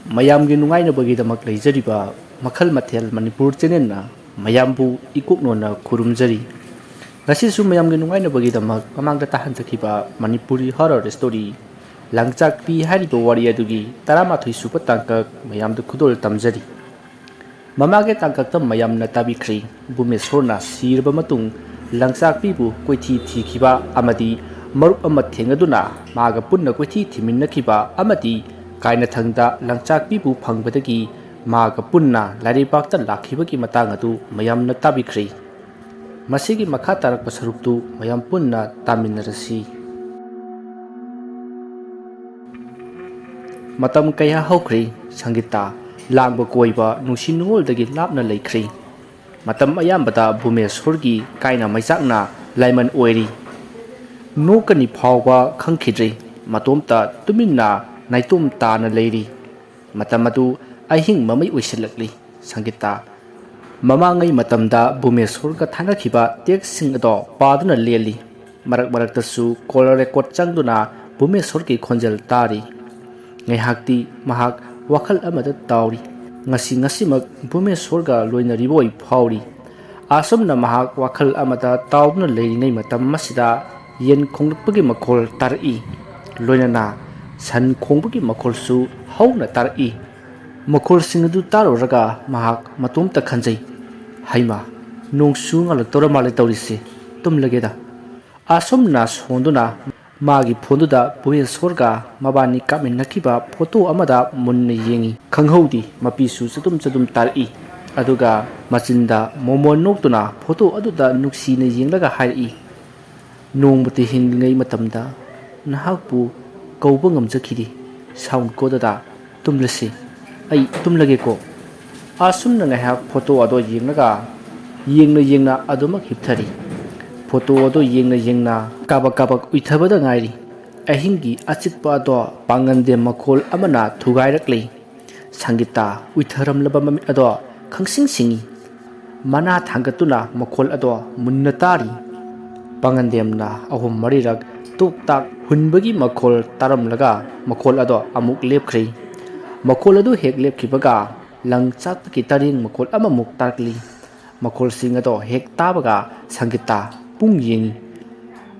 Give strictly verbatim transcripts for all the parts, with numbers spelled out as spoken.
ꯃꯌꯥꯝꯒꯤ ꯅꯨꯡꯉꯥꯏꯅꯕꯒꯤꯗꯃꯛ ꯂꯩꯖꯔꯤꯕ ꯃꯈꯜ ꯃꯊꯦꯜ ꯃꯅꯤꯄꯨꯔ ꯆꯦꯅꯦꯜꯅ ꯃꯌꯥꯝꯕꯨ ꯏꯀꯣꯛꯅꯣꯟꯅ ꯈꯨꯔꯨꯝꯖꯔꯤ꯫ ꯉꯁꯤꯁꯨ ꯃꯌꯥꯝꯒꯤ ꯅꯨꯡꯉꯥꯏꯅꯕꯒꯤꯗꯃꯛ ꯃꯃꯥꯡꯗ ꯇꯥꯍꯟꯖꯈꯤꯕ ꯃꯅꯤꯄꯨꯔꯤ ꯍꯣꯔꯔ ꯁ꯭ꯇꯣꯔꯤ ꯂꯪꯆꯥꯛꯄꯤ ꯍꯥꯏꯔꯤꯕ ꯋꯥꯔꯤ ꯑꯗꯨꯒꯤ ꯇꯔꯥꯃꯥꯊꯣꯏ ꯁꯨꯕ ꯇꯥꯡꯀꯛ ꯃꯌꯥꯝꯗ ꯈꯨꯗꯣꯜ ꯇꯝꯖꯔꯤ꯫ ꯃꯃꯥꯡꯒꯤ ꯇꯥꯡꯀꯛꯇ ꯃꯌꯥꯝꯅ ꯇꯥꯕꯤꯈ꯭ꯔꯤ, ꯚꯨꯃꯦꯁꯣꯔꯅ ꯁꯤꯔꯕ ꯃꯇꯨꯡ ꯂꯪꯆꯥꯛꯄꯤꯕꯨ ꯀꯣꯏꯊꯤ ꯊꯤꯈꯤꯕ ꯑꯃꯗꯤ ꯃꯔꯨꯞ ꯑꯃ ꯊꯦꯡꯅꯗꯨꯅ ꯃꯥꯒ ꯄꯨꯟꯅ ꯀꯣꯏꯊꯤ ꯊꯤꯃꯤꯟꯅꯈꯤꯕ ꯑꯃꯗꯤ ꯀꯥꯏꯅꯊꯪꯗ ꯂꯪꯆꯥꯛꯄꯤꯕꯨ ꯐꯪꯕꯗꯒꯤ ꯃꯥꯒ ꯄꯨꯟꯅ ꯂꯥꯏꯔꯩꯄꯥꯛꯇ ꯂꯥꯛꯈꯤꯕꯒꯤ ꯃꯇꯥꯡ ꯑꯗꯨ ꯃꯌꯥꯝꯅ ꯇꯥꯕꯤꯈ꯭ꯔꯤ꯫ ꯃꯁꯤꯒꯤ ꯃꯈꯥ ꯇꯥꯔꯛꯄ ꯁꯔꯨꯛꯇꯨ ꯃꯌꯥꯝ ꯄꯨꯟꯅ ꯇꯥꯃꯤꯟꯅꯔꯁꯤ꯫ ꯃꯇꯝ ꯀꯌꯥ ꯍꯧꯈ꯭ꯔꯦ꯫ ꯁꯪꯒꯤꯇꯥ ꯂꯥꯡꯕ ꯀꯣꯏꯕ ꯅꯨꯡꯁꯤ ꯅꯨꯡꯉꯣꯜꯗꯒꯤ ꯂꯥꯞꯅ ꯂꯩꯈ꯭ꯔꯦ꯫ ꯃꯇꯝ ꯑꯌꯥꯝꯕꯗ ꯚꯨꯃꯦꯁꯣꯔꯒꯤ ꯀꯥꯏꯅ ꯃꯩꯆꯥꯛꯅ ꯂꯥꯏꯃꯟ ꯑꯣꯏꯔꯤ꯫ ꯅꯣꯛꯀꯅꯤ ꯐꯥꯎꯕ ꯈꯪꯈꯤꯗ꯭ꯔꯤ꯫ ꯃꯇꯣꯝꯇ ꯇꯨꯃꯤꯟꯅ ꯅꯥꯏꯇꯣꯝ ꯇꯥꯅ ꯂꯩꯔꯤ꯫ ꯃꯇꯝ ꯑꯗꯨ ꯑꯍꯤꯡ ꯃꯃꯩ ꯑꯣꯏꯁꯤꯜꯂꯛꯂꯤ꯫ ꯁꯪꯒꯤꯇꯥ ꯃꯃꯥꯡꯉꯩ ꯃꯇꯝꯗ ꯚꯨꯃꯦꯁꯣꯔꯒ ꯊꯥꯅꯈꯤꯕ ꯇꯦꯛꯁꯁꯤꯡ ꯑꯗꯣ ꯄꯥꯗꯨꯅ ꯂꯦꯜꯂꯤ꯫ ꯃꯔꯛ ꯃꯔꯛꯇꯁꯨ ꯀꯣꯜ ꯔꯦꯀꯣꯔꯗ ꯆꯪꯗꯨꯅ ꯚꯨꯃꯦꯁꯣꯔꯒꯤ ꯈꯣꯟꯖꯦꯜ ꯇꯥꯔꯤ꯫ ꯉꯥꯏꯍꯥꯛꯇꯤ ꯃꯍꯥꯛ ꯋꯥꯈꯜ ꯑꯃꯗ ꯇꯥꯎꯔꯤ꯫ ꯉꯁꯤ ꯉꯁꯤꯃꯛ ꯚꯨꯃꯦꯁꯣꯔꯒ ꯂꯣꯏꯅꯔꯤꯕ ꯑꯣꯏ ꯐꯥꯎꯔꯤ꯫ ꯑꯁꯨꯝꯅ ꯃꯍꯥꯛ ꯋꯥꯈꯜ ꯑꯃꯗ ꯇꯥꯎꯗꯨꯅ ꯂꯩꯔꯤꯉꯩ ꯃꯇꯝ ꯑꯁꯤꯗ ꯌꯦꯟ ꯈꯣꯡꯂꯛꯄꯒꯤ ꯃꯈꯣꯜ ꯇꯥꯔꯛꯏ꯫ ꯂꯣꯏꯅꯅ ꯁꯟ ꯈꯣꯡꯕꯒꯤ ꯃꯈꯣꯜꯁꯨ ꯍꯧꯅ ꯇꯥꯔꯛꯏ꯫ ꯃꯈꯣꯜꯁꯤꯡ ꯑꯗꯨ ꯇꯥꯔꯨꯔꯒ ꯃꯍꯥꯛ ꯃꯇꯣꯝꯇ ꯈꯟꯖꯩ, "ꯍꯩꯃꯥ, ꯅꯣꯡꯁꯨ ꯉꯥꯜꯂꯛꯇꯧꯔ ꯃꯥꯜꯂꯦ ꯇꯧꯔꯤꯁꯦ, ꯇꯨꯝꯂꯒꯦꯗ"꯫ ꯑꯁꯨꯝꯅ ꯁꯣꯟꯗꯨꯅ ꯃꯥꯒꯤ ꯐꯣꯟꯗꯨꯗ ꯚꯨꯃꯦꯁꯣꯔꯒ ꯃꯕꯥꯅꯤ ꯀꯥꯞꯃꯤꯟꯅꯈꯤꯕ ꯐꯣꯇꯣ ꯑꯃꯗ ꯃꯨꯟꯅ ꯌꯦꯡꯏ꯫ ꯈꯪꯍꯧꯗꯦ, ꯃꯄꯤꯁꯨ ꯆꯗꯨꯝ ꯆꯗꯨꯝ ꯇꯥꯔꯛꯏ꯫ ꯑꯗꯨꯒ ꯃꯆꯤꯟꯗ ꯃꯣꯃꯣꯟ ꯅꯣꯛꯇꯨꯅ ꯐꯣꯇꯣ ꯑꯗꯨꯗ ꯅꯨꯡꯁꯤꯅ ꯌꯦꯡꯂꯒ ꯍꯥꯏꯔꯛꯏ, "ꯅꯣꯡꯃꯇ ꯍꯤꯡꯂꯤꯉꯩ ꯃꯇꯝꯗ ꯅꯍꯥꯛꯄꯨ ꯀꯧꯕ ꯉꯝꯖꯈꯤꯗꯦ꯫ ꯁꯥꯎꯅꯨꯀꯣ ꯗꯗꯥ, ꯇꯨꯝꯂꯁꯤ꯫ ꯑꯩ ꯇꯨꯝꯂꯒꯦꯀꯣ"꯫ ꯑꯁꯨꯝꯅ ꯉꯥꯏꯍꯥꯛ ꯐꯣꯇꯣ ꯑꯗꯣ ꯌꯦꯡꯂꯒ, ꯌꯦꯡꯅ ꯌꯦꯡꯅ ꯑꯗꯨꯃꯛ ꯍꯤꯞꯊꯔꯤ꯫ ꯐꯣꯇꯣ ꯑꯗꯣ ꯌꯦꯡꯅ ꯌꯦꯡꯅ ꯀꯥꯕꯛ ꯀꯥꯕꯛ ꯎꯏꯊꯕꯗ ꯉꯥꯏꯔꯤ꯫ ꯑꯍꯤꯡꯒꯤ ꯑꯆꯤꯛꯄ ꯑꯗꯣ ꯄꯥꯡꯒꯟꯗꯦꯝ ꯃꯈꯣꯜ ꯑꯃꯅ ꯊꯨꯒꯥꯏꯔꯛꯂꯤ꯫ ꯁꯪꯒꯤꯇꯥ ꯎꯏꯊꯔꯝꯂꯕ ꯃꯃꯤꯠ ꯑꯗꯣ ꯈꯪꯁꯤꯡ ꯁꯤꯡꯏ꯫ ꯃꯅꯥ ꯊꯥꯡꯒꯠꯇꯨꯅ ꯃꯈꯣꯜ ꯑꯗꯣ ꯃꯨꯟꯅ ꯇꯥꯔꯤ꯫ ꯄꯥꯡꯒꯟꯗꯦꯝꯅ ꯑꯍꯨꯝ ꯃꯔꯤꯔꯛ ꯇꯨꯛ ꯇꯥꯛ ꯍꯨꯟꯕꯒꯤ ꯃꯈꯣꯜ ꯇꯥꯔꯝꯂꯒ ꯃꯈꯣꯜ ꯑꯗꯣ ꯑꯃꯨꯛ ꯂꯦꯞꯈ꯭ꯔꯦ꯫ ꯃꯈꯣꯜ ꯑꯗꯨ ꯍꯦꯛ ꯂꯦꯞꯈꯤꯕꯒ ꯂꯪꯆꯥꯛꯄꯒꯤ ꯇꯔꯦꯡ ꯃꯈꯣꯜ ꯑꯃꯃꯨꯛ ꯇꯥꯔꯛꯂꯤ꯫ ꯃꯈꯣꯜꯁꯤꯡ ꯑꯗꯣ ꯍꯦꯛ ꯇꯥꯕꯒ ꯁꯪꯒꯤꯇꯥ ꯄꯨꯡ ꯌꯦꯡꯏ꯫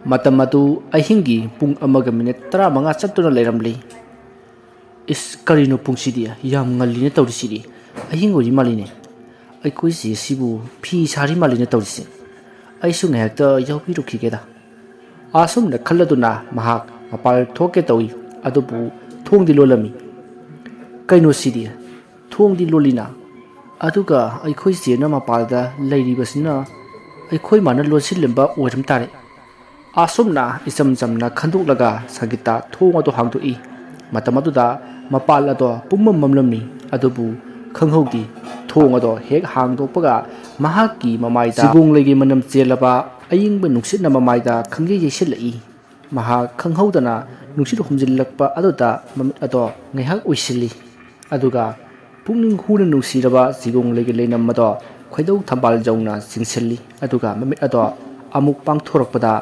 ꯃꯇꯝ ꯑꯗꯨ ꯑꯍꯤꯡꯒꯤ ꯄꯨꯡ ꯑꯃꯒ ꯃꯤꯅꯤꯠ ꯇꯔꯥꯃꯉꯥ ꯆꯠꯇꯨꯅ ꯂꯩꯔꯝꯂꯤ꯫ "ꯏꯁ, ꯀꯔꯤꯅꯣ ꯄꯨꯡꯁꯤꯗꯤ? ꯌꯥꯝ ꯉꯜꯂꯤꯅ ꯇꯧꯔꯤꯁꯤꯗꯤ꯫ ꯑꯍꯤꯡ ꯑꯣꯏꯔꯤ ꯃꯥꯜꯂꯤꯅꯦ꯫ ꯑꯩꯈꯣꯏ ꯆꯦꯁꯤꯕꯨ ꯐꯤ ꯁꯥꯔꯤ ꯃꯥꯜꯂꯤꯅ ꯇꯧꯔꯤꯁꯦ꯫ ꯑꯩꯁꯨ ꯉꯥꯏꯍꯥꯛꯇ ꯌꯥꯎꯕꯤꯔꯨꯈꯤꯒꯦꯗ"꯫ ꯑꯁꯨꯝꯅ ꯈꯜꯂꯗꯨꯅ ꯃꯍꯥꯛ ꯃꯄꯥꯜ ꯊꯣꯛꯀꯦ ꯇꯧꯏ, ꯑꯗꯨꯕꯨ ꯊꯣꯡꯗꯤ ꯂꯣꯜꯂꯝꯃꯤ꯫ "ꯀꯩꯅꯣ ꯁꯤꯗꯤ? ꯊꯣꯡꯗꯤ ꯂꯣꯜꯂꯤꯅ? ꯑꯗꯨꯒ ꯑꯩꯈꯣꯏ ꯆꯦꯅ ꯃꯄꯥꯜꯗ ꯂꯩꯔꯤꯕꯁꯤꯅ ꯑꯩꯈꯣꯏ ꯃꯥꯅ ꯂꯣꯟꯁꯤꯜꯂꯝꯕ ꯑꯣꯏꯔꯝ ꯇꯥꯔꯦ"꯫ ꯑꯁꯨꯝꯅ ꯏꯆꯝ ꯆꯝꯅ ꯈꯟꯗꯣꯛꯂꯒ ꯁꯪꯒꯤꯇꯥ ꯊꯣꯡ ꯑꯗꯨ ꯍꯥꯡꯗꯣꯛꯏ꯫ ꯃꯇꯝ ꯑꯗꯨꯗ ꯃꯄꯥꯜ ꯑꯗꯣ ꯄꯨꯝꯃꯝ ꯃꯝꯂꯝꯃꯤ, ꯑꯗꯨꯕꯨ ꯈꯪꯍꯧꯗꯦ꯫ ꯊꯣꯡ ꯑꯗꯣ ꯍꯦꯛ ꯍꯥꯡꯗꯣꯛꯄꯒ ꯃꯍꯥꯛꯀꯤ ꯃꯃꯥꯏꯗ ꯆꯤꯒꯣꯡꯂꯩꯒꯤ ꯃꯅꯝ ꯆꯦꯜꯂꯕ ꯑꯏꯪꯕ ꯅꯨꯡꯁꯤꯠꯅ ꯃꯃꯥꯏꯗ ꯈꯪꯌꯩ ꯌꯩꯁꯤꯜꯂꯛꯏ꯫ ꯃꯍꯥꯛ ꯈꯪꯍꯧꯗꯅ ꯅꯨꯡꯁꯤꯠ ꯍꯨꯝꯖꯤꯜꯂꯛꯄ ꯑꯗꯨꯗ ꯃꯃꯤꯠ ꯑꯗꯣ ꯉꯥꯏꯍꯥꯛ ꯎꯏꯁꯤꯜꯂꯤ꯫ ꯑꯗꯨꯒ ꯄꯨꯛꯅꯤꯡ ꯍꯨꯅ ꯅꯨꯡꯁꯤꯔꯕ ꯆꯤꯒꯣꯡꯂꯩꯒꯤ ꯂꯩꯅꯝ ꯑꯗꯣ ꯈꯣꯏꯗꯧ ꯊꯝꯕꯥꯜ ꯌꯧꯅ ꯆꯤꯡꯁꯤꯜꯂꯤ꯫ ꯑꯗꯨꯒ ꯃꯃꯤꯠ ꯑꯗꯣ ꯑꯃꯨꯛ ꯄꯥꯡꯊꯣꯔꯛꯄꯗ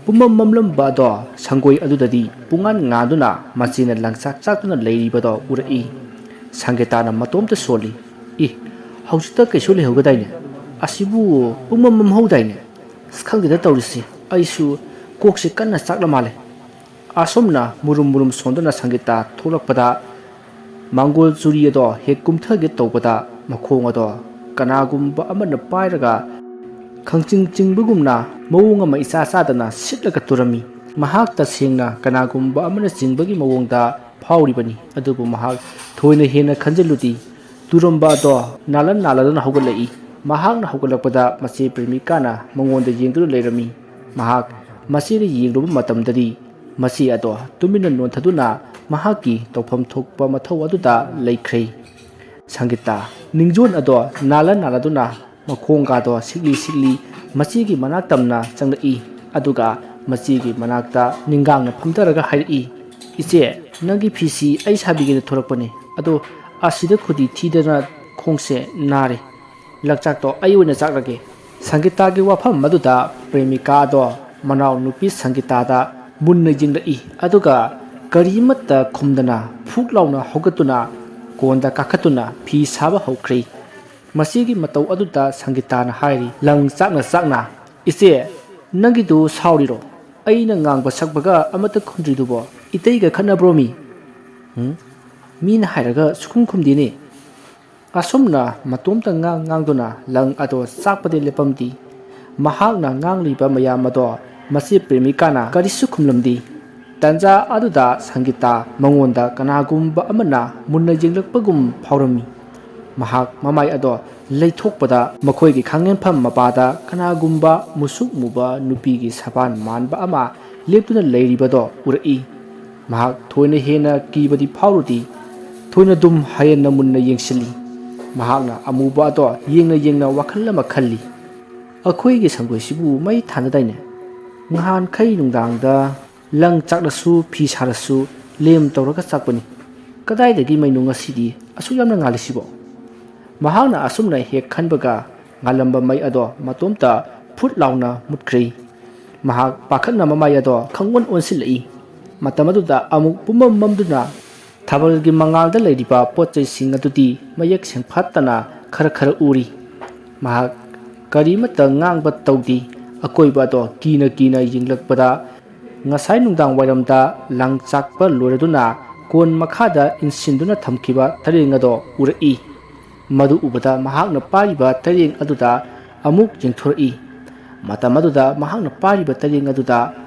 ꯄꯨꯝꯃꯝ ꯃꯝꯂꯝꯕ ꯑꯗꯣ ꯁꯪꯒꯣꯏ ꯑꯗꯨꯗꯗꯤ ꯄꯨꯡꯉꯥꯟ ꯉꯥꯟꯗꯨꯅ ꯃꯆꯦꯅ ꯂꯪꯆꯥꯛ ꯆꯥꯛꯇꯨꯅ ꯂꯩꯔꯤꯕꯗꯣ ꯎꯔꯛꯏ꯫ ꯁꯪꯒꯤꯇꯥꯅ ꯃꯇꯣꯝꯇ ꯁꯣꯜꯂꯤ꯫ "ꯏ, ꯍꯧꯖꯤꯛꯇ ꯀꯩꯁꯨ ꯂꯩꯍꯧꯒꯗꯥꯏꯅꯦ? ꯑꯁꯤꯕꯨ ꯄꯨꯝꯃꯝ ꯃꯝꯍꯧꯗꯥꯏꯅꯦ? ꯑꯁ, ꯈꯪꯗꯦꯗ ꯇꯧꯔꯤꯁꯤ꯫ ꯑꯩꯁꯨ ꯀꯣꯛꯁꯤ ꯀꯟꯅ ꯆꯥꯛꯂ ꯃꯥꯜꯂꯦ"꯫ ꯑꯁꯨꯝꯅ ꯃꯨꯔꯨꯝ ꯃꯨꯔꯨꯝ ꯁꯣꯟꯗꯨꯅ ꯁꯪꯒꯤꯇꯥ ꯊꯣꯛꯂꯛꯄꯗ ꯃꯥꯡꯒꯣꯜ ꯆꯨꯔꯤ ꯑꯗꯣ ꯍꯦꯛ ꯀꯨꯝꯊꯒꯦ ꯇꯧꯕꯗ ꯃꯈꯣꯡ ꯑꯗꯣ ꯀꯅꯥꯒꯨꯝꯕ ꯑꯃꯅ ꯄꯥꯏꯔꯒ ꯈꯪꯆꯤꯡ ꯆꯤꯡꯕꯒꯨꯝꯅ ꯃꯑꯣꯡ ꯑꯃ ꯏꯆꯥ ꯆꯥꯗꯅ ꯁꯤꯠꯂꯒ ꯇꯨꯔꯝꯃꯤ꯫ ꯃꯍꯥꯛ ꯇꯁꯦꯡꯅ ꯀꯅꯥꯒꯨꯝꯕ ꯑꯃꯅ ꯆꯤꯡꯕꯒꯤ ꯃꯑꯣꯡꯗ ꯐꯥꯎꯔꯤꯕꯅꯤ, ꯑꯗꯨꯕꯨ ꯃꯍꯥꯛ ꯊꯣꯏꯅ ꯍꯦꯟꯅ ꯈꯟꯖꯤꯜꯂꯨꯗꯦ꯫ ꯇꯨꯔꯝꯕ ꯑꯗꯣ ꯅꯥꯜꯂꯟ ꯅꯥꯜꯂꯗꯨꯅ ꯍꯧꯒꯠꯂꯛꯏ꯫ ꯃꯍꯥꯛꯅ ꯍꯧꯒꯠꯂꯛꯄꯗ ꯃꯆꯦ ꯄ꯭ꯔꯦꯃꯤꯀꯥꯅ ꯃꯉꯣꯟꯗ ꯌꯦꯡꯗꯨꯅ ꯂꯩꯔꯝꯃꯤ꯫ ꯃꯍꯥꯛ ꯃꯆꯦꯗ ꯌꯦꯡꯂꯨꯕ ꯃꯇꯝꯗꯗꯤ ꯃꯆꯦ ꯑꯗꯣ ꯇꯨꯃꯤꯟꯅ ꯅꯣꯟꯊꯗꯨꯅ ꯃꯍꯥꯛꯀꯤ ꯇꯧꯐꯝ ꯊꯣꯛꯄ ꯃꯊꯧ ꯑꯗꯨꯗ ꯂꯩꯈ꯭ꯔꯦ꯫ ꯁꯪꯒꯤꯇꯥ ꯅꯤꯡꯖꯣꯟ ꯑꯗꯣ ꯅꯥꯜꯂ ꯅꯥꯜꯂꯗꯨꯅ ꯃꯈꯣꯡꯒꯥꯗꯣ ꯁꯤꯛꯂꯤ ꯁꯤꯛꯂꯤ ꯃꯆꯦꯒꯤ ꯃꯅꯥꯛ ꯇꯝꯅ ꯆꯪꯂꯛꯏ꯫ ꯑꯗꯨꯒ ꯃꯆꯦꯒꯤ ꯃꯅꯥꯛꯇ ꯅꯤꯡꯒꯥꯡꯅ ꯐꯝꯊꯔꯒ ꯍꯥꯏꯔꯛꯏ, "ꯏꯆꯦ, ꯅꯪꯒꯤ ꯐꯤꯁꯤ ꯑꯩ ꯁꯥꯕꯤꯒꯦꯅ ꯊꯣꯔꯛꯄꯅꯦ, ꯑꯗꯣ ꯑꯁꯤꯗ ꯈꯨꯗꯤ ꯊꯤꯗꯅ ꯈꯣꯡꯁꯦ ꯅꯥꯔꯦ꯫ ꯂꯪꯆꯥꯛꯇꯣ ꯑꯩ ꯑꯣꯏꯅ ꯆꯥꯛꯂꯒꯦ"꯫ ꯁꯪꯒꯤꯇꯥꯒꯤ ꯋꯥꯐꯝ ꯑꯗꯨꯗ ꯄ꯭ꯔꯦꯃꯤꯀꯥꯗꯣ ꯃꯅꯥꯎ ꯅꯨꯄꯤ ꯁꯪꯒꯤꯇꯥꯗ ꯃꯨꯟꯅ ꯌꯦꯡꯂꯛꯏ꯫ ꯑꯗꯨꯒ ꯀꯔꯤꯃꯠꯇ ꯈꯨꯝꯗꯅ ꯐꯨꯛ ꯂꯥꯎꯅ ꯍꯧꯒꯠꯇꯨꯅ ꯀꯣꯟꯗ ꯀꯥꯈꯠꯇꯨꯅ ꯐꯤ ꯁꯥꯕ ꯍꯧꯈ꯭ꯔꯦ꯫ ꯃꯁꯤꯒꯤ ꯃꯇꯧ ꯑꯗꯨꯗ ꯁꯪꯒꯤꯇꯥꯅ ꯍꯥꯏꯔꯤ, ꯂꯪ ꯆꯥꯛꯅ ꯆꯥꯛꯅ, "ꯏꯆꯦ, ꯅꯪꯒꯤꯗꯨ ꯁꯥꯎꯔꯤꯔꯣ? ꯑꯩꯅ ꯉꯥꯡꯕ ꯁꯛꯄꯒ ꯑꯃꯠꯇ ꯈꯨꯝꯗ꯭ꯔꯤꯗꯨꯕꯣ? ꯏꯇꯩꯒ ꯈꯠꯅꯕ꯭ꯔꯣ ꯃꯤ? ꯎꯝ? ꯃꯤꯅ ꯍꯥꯏꯔꯒ ꯁꯨꯈꯨꯝ ꯈꯨꯝꯗꯦꯅꯦ꯫" ꯑꯁꯨꯝꯅ ꯃꯇꯣꯝꯇ ꯉꯥꯡ ꯉꯥꯡꯗꯨꯅ ꯂꯪ ꯑꯗꯣ ꯆꯥꯛꯄꯗꯤ ꯂꯦꯞꯄꯝꯗꯦ꯫ ꯃꯍꯥꯛꯅ ꯉꯥꯡꯂꯤꯕ ꯃꯌꯥꯝ ꯑꯗꯣ ꯃꯁꯤ ꯄ꯭ꯔꯦꯃꯤꯀꯥꯅ ꯀꯔꯤꯁꯨ ꯈꯨꯝꯂꯝꯗꯦ꯫ ꯇꯟꯖꯥ ꯑꯗꯨꯗ ꯁꯪꯒꯤꯇꯥ ꯃꯉꯣꯟꯗ ꯀꯅꯥꯒꯨꯝꯕ ꯑꯃꯅ ꯃꯨꯟꯅ ꯌꯦꯡꯂꯛꯄꯒꯨꯝ ꯐꯥꯎꯔꯝꯃꯤ꯫ ꯃꯍꯥꯛ ꯃꯃꯥꯏ ꯑꯗꯣ ꯂꯩꯊꯣꯛꯄꯗ ꯃꯈꯣꯏꯒꯤ ꯈꯥꯡꯉꯦꯟꯐꯝ ꯃꯄꯥꯗ ꯀꯅꯥꯒꯨꯝꯕ ꯃꯨꯁꯨꯛ ꯃꯨꯕ ꯅꯨꯄꯤꯒꯤ ꯁꯕꯥꯟ ꯃꯥꯟꯕ ꯑꯃ ꯂꯦꯞꯇꯨꯅ ꯂꯩꯔꯤꯕꯗꯣ ꯎꯔꯛꯏ꯫ ꯃꯍꯥꯛ ꯊꯣꯏꯅ ꯍꯦꯟꯅ ꯀꯤꯕꯗꯤ ꯐꯥꯎꯔꯨꯗꯦ꯫ ꯊꯣꯏꯅ ꯑꯗꯨꯝ ꯍꯌꯦꯟꯅ ꯃꯨꯟꯅ ꯌꯦꯡꯁꯤꯜꯂꯤ꯫ ꯃꯍꯥꯛꯅ ꯑꯃꯨꯕ ꯑꯗꯣ ꯌꯦꯡꯅ ꯌꯦꯡꯅ ꯋꯥꯈꯜ ꯑꯃ ꯈꯜꯂꯤ꯫ "ꯑꯩꯈꯣꯏꯒꯤ ꯁꯪꯒꯣꯏꯁꯤꯕꯨ ꯃꯩ ꯊꯥꯅꯗꯥꯏꯅꯦ? ꯅꯍꯥꯟꯈꯩ ꯅꯨꯡꯗꯥꯡꯗ ꯂꯪ ꯆꯥꯛꯂꯁꯨ ꯐꯤ ꯁꯥꯔꯁꯨ ꯂꯦꯝ ꯇꯧꯔꯒ ꯆꯥꯛꯄꯅꯤ꯫ ꯀꯗꯥꯏꯗꯒꯤ ꯃꯩꯅꯣ ꯉꯁꯤꯗꯤ ꯑꯁꯨꯛ ꯌꯥꯝꯅ ꯉꯥꯜꯂꯤꯁꯤꯕꯣ?" ꯃꯍꯥꯛꯅ ꯑꯁꯨꯝꯅ ꯍꯦꯛ ꯈꯟꯕꯒ ꯉꯥꯜꯂꯝꯕ ꯃꯩ ꯑꯗꯣ ꯃꯇꯣꯝꯇ ꯐꯨꯠ ꯂꯥꯎꯅ ꯃꯨꯠꯈ꯭ꯔꯦ꯫ ꯃꯍꯥꯛ ꯄꯥꯈꯠꯅ ꯃꯃꯥꯏ ꯑꯗꯣ ꯈꯪꯑꯣꯟ ꯑꯣꯟꯁꯤꯜꯂꯛꯏ꯫ ꯃꯇꯝ ꯑꯗꯨꯗ ꯑꯃꯨꯛ ꯄꯨꯝꯃꯝ ꯃꯝꯗꯨꯅ ꯊꯥꯕꯜꯒꯤ ꯃꯉꯥꯜꯗ ꯂꯩꯔꯤꯕ ꯄꯣꯠ ꯆꯩꯁꯤꯡ ꯑꯗꯨꯗꯤ ꯃꯌꯦꯛ ꯁꯦꯡꯐꯥꯠꯇꯅ ꯈꯔ ꯈꯔ ꯎꯔꯤ꯫ ꯃꯍꯥꯛ ꯀꯔꯤꯃꯠꯇ ꯉꯥꯡꯕ ꯇꯧꯗꯦ꯫ ꯑꯀꯣꯏꯕ ꯑꯗꯣ ꯀꯤꯅ ꯀꯤꯅ ꯌꯦꯡꯂꯛꯄꯗ ꯉꯁꯥꯏ ꯅꯨꯡꯗꯥꯡ ꯋꯥꯏꯔꯝꯗ ꯂꯪ ꯆꯥꯛꯄ ꯂꯣꯏꯔꯗꯨꯅ ꯀꯣꯟ ꯃꯈꯥꯗ ꯏꯟꯁꯤꯟꯗꯨꯅ ꯊꯝꯈꯤꯕ ꯇꯔꯦꯡ ꯑꯗꯣ ꯎꯔꯛꯏ꯫ ꯃꯗꯨ ꯎꯕꯗ ꯃꯍꯥꯛꯅ ꯄꯥꯏꯔꯤꯕ ꯇꯔꯦꯡ ꯑꯗꯨꯗ ꯑꯃꯨꯛ ꯌꯦꯡꯊꯣꯔꯛꯏ꯫ ꯃꯇꯝ ꯑꯗꯨꯗ ꯃꯍꯥꯛꯅ ꯄꯥꯏꯔꯤꯕ ꯇꯔꯦꯡ ꯑꯗꯨꯗ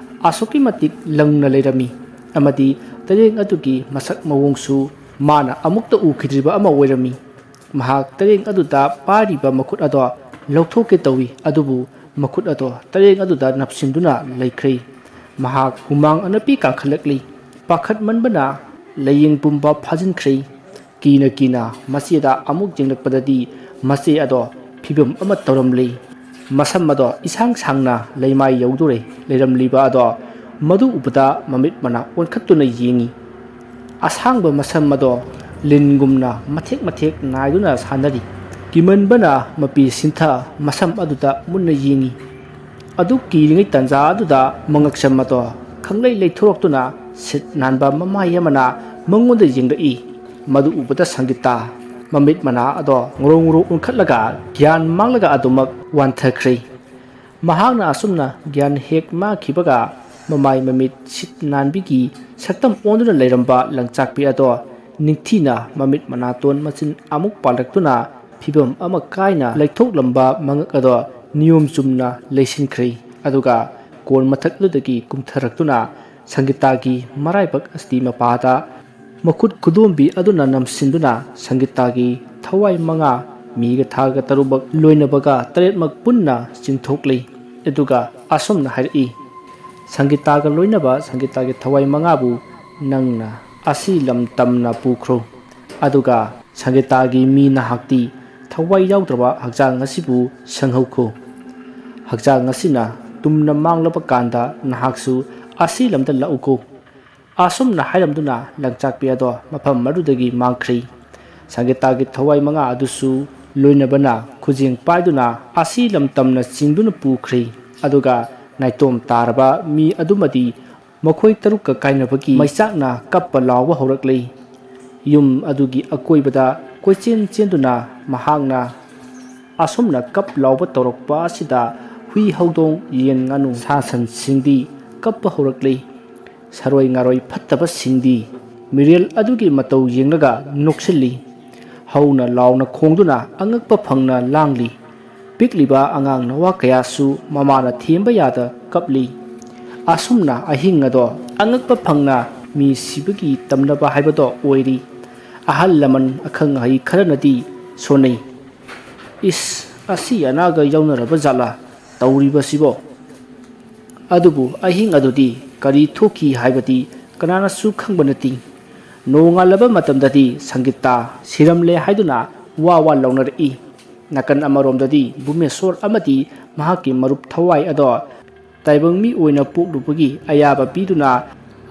ꯑꯁꯨꯛꯀꯤ ꯃꯇꯤꯛ ꯂꯪꯅ ꯂꯩꯔꯝꯃꯤ ꯑꯃꯗꯤ ꯇꯔꯦꯡ ꯑꯗꯨꯒꯤ ꯃꯁꯛ ꯃꯑꯣꯡꯁꯨ ꯃꯥꯅ ꯑꯃꯨꯛꯇ ꯎꯈꯤꯗ꯭ꯔꯤꯕ ꯑꯃ ꯑꯣꯏꯔꯝꯃꯤ꯫ ꯃꯍꯥꯛ ꯇꯔꯦꯡ ꯑꯗꯨꯗ ꯄꯥꯏꯔꯤꯕ ꯃꯈꯨꯠ ꯑꯗꯣ ꯂꯧꯊꯣꯛꯀꯦ ꯇꯧꯏ, ꯑꯗꯨꯕꯨ ꯃꯈꯨꯠ ꯑꯗꯣ ꯇꯔꯦꯡ ꯑꯗꯨꯗ ꯅꯞꯁꯤꯟꯗꯨꯅ ꯂꯩꯈ꯭ꯔꯦ꯫ ꯃꯍꯥꯛ ꯍꯨꯃꯥꯡ ꯑꯅꯞꯄꯤ ꯀꯥꯡꯈꯠꯂꯛꯂꯤ꯫ ꯄꯥꯈꯠꯃꯟꯕꯅ ꯂꯥꯏꯌꯦꯡ ꯄꯨꯝꯕ ꯐꯥꯖꯤꯟꯈ꯭ꯔꯦ꯫ ꯀꯤꯅ ꯀꯤꯅ ꯃꯆꯦꯗ ꯑꯃꯨꯛ ꯌꯦꯡꯂꯛꯄꯗꯗꯤ ꯃꯆꯦ ꯑꯗꯣ ꯐꯤꯕꯝ ꯑꯃ ꯇꯧꯔꯝꯂꯤ꯫ ꯃꯁꯝ ꯑꯗꯣ ꯏꯁꯥꯡ ꯁꯥꯡꯅ ꯂꯩꯃꯥꯏ ꯌꯧꯗꯣꯔꯦ ꯂꯩꯔꯝꯂꯤꯕ ꯑꯗꯣ ꯃꯗꯨ ꯎꯕꯗ ꯃꯃꯤꯠ ꯃꯅꯥ ꯑꯣꯟꯈꯠꯇꯨꯅ ꯌꯦꯡꯏ꯫ ꯑꯁꯥꯡꯕ ꯃꯁꯝ ꯑꯗꯣ ꯂꯤꯟꯒꯨꯝꯅ ꯃꯊꯦꯛ ꯃꯊꯦꯛ ꯅꯥꯏꯗꯨꯅ ꯁꯥꯟꯅꯔꯤ꯫ ꯀꯤꯃꯟꯕꯅ ꯃꯄꯤ ꯁꯤꯟꯊ ꯃꯁꯝ ꯑꯗꯨꯗ ꯃꯨꯟꯅ ꯌꯦꯡꯏ꯫ ꯑꯗꯨ ꯀꯤꯔꯤꯉꯩ ꯇꯥꯟꯖꯥ ꯑꯗꯨꯗ ꯃꯉꯛꯁꯝ ꯑꯗꯣ ꯈꯪꯂꯩ ꯂꯩꯊꯣꯔꯛꯇꯨꯅ ꯁꯤꯠ ꯅꯥꯟꯕ ꯃꯃꯥꯏ ꯑꯃꯅ ꯃꯉꯣꯟꯗ ꯌꯦꯡꯂꯛꯏ꯫ ꯃꯗꯨ ꯎꯕꯗ ꯁꯪꯒꯤꯇꯥ ꯃꯃꯤꯠ ꯃꯅꯥ ꯑꯗꯣ ꯉꯧꯔꯣ ꯉꯧꯔꯣ ꯑꯣꯟꯈꯠꯂꯒ ꯒ꯭ꯌꯥꯟ ꯃꯥꯡꯂꯒ ꯑꯗꯨꯃꯛ ꯋꯥꯟꯊꯈ꯭ꯔꯦ꯫ ꯃꯍꯥꯛꯅ ꯑꯁꯨꯝꯅ ꯒ꯭ꯌꯥꯟ ꯍꯦꯛ ꯃꯥꯡꯈꯤꯕꯒ ꯃꯃꯥꯏ ꯃꯃꯤꯠ ꯁꯤꯠ ꯅꯥꯟꯕꯤꯒꯤ ꯁꯛꯇꯝ ꯑꯣꯟꯗꯨꯅ ꯂꯩꯔꯝꯕ ꯂꯪꯆꯥꯛꯄꯤ ꯑꯗꯣ ꯅꯤꯡꯊꯤꯅ ꯃꯃꯤꯠ ꯃꯅꯥꯇꯣꯟ ꯃꯆꯤꯟ ꯑꯃꯨꯛ ꯄꯥꯜꯂꯛꯇꯨꯅ ꯐꯤꯕꯝ ꯑꯃ ꯀꯥꯏꯅ ꯂꯩꯊꯣꯛꯂꯝꯕ ꯃꯉꯛ ꯑꯗꯣ ꯅꯤꯌꯣꯝ ꯆꯨꯝꯅ ꯂꯩꯁꯤꯟꯈ꯭ꯔꯦ꯫ ꯑꯗꯨꯒ ꯀꯣꯟ ꯃꯊꯛ ꯑꯗꯨꯗꯒꯤ ꯀꯨꯝꯊꯔꯛꯇꯨꯅ ꯁꯪꯒꯤꯇꯥꯒꯤ ꯃꯔꯥꯏꯕꯛ ꯑꯁꯇꯤ ꯃꯄꯥꯗ ꯃꯈꯨꯠ ꯈꯨꯗꯣꯝꯕꯤ ꯑꯗꯨꯅ ꯅꯝꯁꯤꯟꯗꯨꯅ ꯁꯪꯒꯤꯇꯥꯒꯤ ꯊꯋꯥꯏ ꯃꯉꯥ, ꯃꯤꯒ ꯊꯥꯒ ꯇꯔꯨꯛꯃꯛ ꯂꯣꯏꯅꯕꯒ ꯇꯔꯦꯠꯃꯛ ꯄꯨꯟꯅ ꯆꯤꯡꯊꯣꯛꯂꯤ꯫ ꯑꯗꯨꯒ ꯑꯁꯨꯝꯅ ꯍꯥꯏꯔꯛꯏ, "ꯁꯪꯒꯤꯇꯥꯒ ꯂꯣꯏꯅꯕ ꯁꯪꯒꯤꯇꯥꯒꯤ ꯊꯋꯥꯏ ꯃꯉꯥꯕꯨ ꯅꯪꯅ ꯑꯁꯤ ꯂꯝ ꯇꯝꯅ ꯄꯨꯈ꯭ꯔꯣ꯫ ꯑꯗꯨꯒ ꯁꯪꯒꯤꯇꯥꯒꯤ ꯃꯤ ꯅꯍꯥꯛꯇꯤ ꯊꯋꯥꯏ ꯌꯥꯎꯗ꯭ꯔꯕ ꯍꯛꯆꯥꯡ ꯑꯁꯤꯕꯨ ꯁꯪꯍꯧꯈꯣ꯫ ꯍꯛꯆꯥꯡ ꯑꯁꯤꯅ ꯇꯨꯝꯅ ꯃꯥꯡꯂꯕ ꯀꯥꯟꯗ ꯅꯍꯥꯛꯁꯨ ꯑꯁꯤ ꯂꯝꯗ ꯂꯥꯛꯎꯀꯣ"꯫ ꯑꯁꯨꯝꯅ ꯍꯥꯏꯔꯝꯗꯨꯅ ꯂꯪꯆꯥꯛꯄꯤ ꯑꯗꯣ ꯃꯐꯝ ꯑꯗꯨꯗꯒꯤ ꯃꯥꯡꯈ꯭ꯔꯤ꯫ ꯁꯪꯒꯤꯇꯥꯒꯤ ꯊꯋꯥꯏ ꯃꯉꯥ ꯑꯗꯨꯁꯨ ꯂꯣꯏꯅꯕꯅ ꯈꯨꯖꯦꯡ ꯄꯥꯏꯗꯨꯅ ꯑꯁꯤ ꯂꯝ ꯇꯝꯅ ꯆꯤꯡꯗꯨꯅ ꯄꯨꯈ꯭ꯔꯤ꯫ ꯑꯗꯨꯒ ꯅꯥꯏꯇꯣꯝ ꯇꯥꯔꯕ ꯃꯤ ꯑꯗꯨꯃꯗꯤ ꯃꯈꯣꯏ ꯇꯔꯨꯛꯀ ꯀꯥꯏꯅꯕꯒꯤ ꯃꯩꯆꯥꯛꯅ ꯀꯞꯄ ꯂꯥꯎꯕ ꯍꯧꯔꯛꯂꯤ꯫ ꯌꯨꯝ ꯑꯗꯨꯒꯤ ꯑꯀꯣꯏꯕꯗ ꯀꯣꯏꯆꯦꯟ ꯆꯦꯟꯗꯨꯅ ꯃꯍꯥꯛꯅ ꯑꯁꯨꯝꯅ ꯀꯞ ꯂꯥꯎꯕ ꯇꯧꯔꯛꯄ ꯑꯁꯤꯗ ꯍꯨꯏ, ꯍꯧꯗꯣꯡ, ꯌꯦꯟ, ꯉꯥꯅꯨ, ꯁꯥ ꯁꯟꯁꯤꯡꯗꯤ ꯀꯞꯄ ꯍꯧꯔꯛꯂꯤ꯫ ꯁꯔꯣꯏ ꯉꯥꯔꯣꯏ ꯐꯠꯇꯕꯁꯤꯡꯗꯤ ꯃꯤꯔꯦꯜ ꯑꯗꯨꯒꯤ ꯃꯇꯧ ꯌꯦꯡꯂꯒ ꯅꯣꯛꯁꯤꯜꯂꯤ꯫ ꯍꯧꯅ ꯂꯥꯎꯅ ꯈꯣꯡꯗꯨꯅ ꯑꯉꯛꯄ ꯐꯪꯅ ꯂꯥꯡꯂꯤ꯫ ꯄꯤꯛꯂꯤꯕ ꯑꯉꯥꯡ ꯅꯋꯥ ꯀꯌꯥꯁꯨ ꯃꯃꯥꯅ ꯊꯦꯝꯕ ꯌꯥꯗ ꯀꯞꯂꯤ꯫ ꯑꯁꯨꯝꯅ ꯑꯍꯤꯡ ꯑꯗꯣ ꯑꯉꯛꯄ ꯐꯪꯅ ꯃꯤ ꯁꯤꯕꯒꯤ ꯇꯝꯅꯕ ꯍꯥꯏꯕꯗꯣ ꯑꯣꯏꯔꯤ꯫ ꯑꯍꯜ ꯂꯃꯟ ꯑꯈꯪ ꯑꯍꯩ ꯈꯔꯅꯗꯤ ꯁꯣꯟꯅꯩ꯫ "ꯏꯁ, ꯑꯁꯤ ꯑꯅꯥꯒ ꯌꯥꯎꯅꯔꯕ ꯖꯥꯠꯂꯥ ꯇꯧꯔꯤꯕꯁꯤꯕꯣ?" ꯑꯗꯨꯕꯨ ꯑꯍꯤꯡ ꯑꯗꯨꯗꯤ ꯀꯔꯤ ꯊꯣꯛꯈꯤ ꯍꯥꯏꯕꯗꯤ ꯀꯅꯥꯅꯁꯨ ꯈꯪꯕ ꯅꯠꯇꯦ꯫ ꯅꯣꯡꯉꯥꯜꯂꯕ ꯃꯇꯝꯗꯗꯤ ꯁꯪꯒꯤꯇꯥ ꯁꯤꯔꯝꯂꯦ ꯍꯥꯏꯗꯨꯅ ꯋꯥ ꯋꯥ ꯂꯥꯎꯅꯔꯛꯏ꯫ ꯅꯥꯀꯟ ꯑꯃꯔꯣꯝꯗꯗꯤ ꯚꯨꯃꯦꯁꯣꯔ ꯑꯃꯗꯤ ꯃꯍꯥꯛꯀꯤ ꯃꯔꯨꯞ ꯊꯋꯥꯏ ꯑꯗꯣ ꯇꯥꯏꯕꯪ ꯃꯤ ꯑꯣꯏꯅ ꯄꯣꯛꯂꯨꯕꯒꯤ ꯑꯌꯥꯕ ꯄꯤꯗꯨꯅ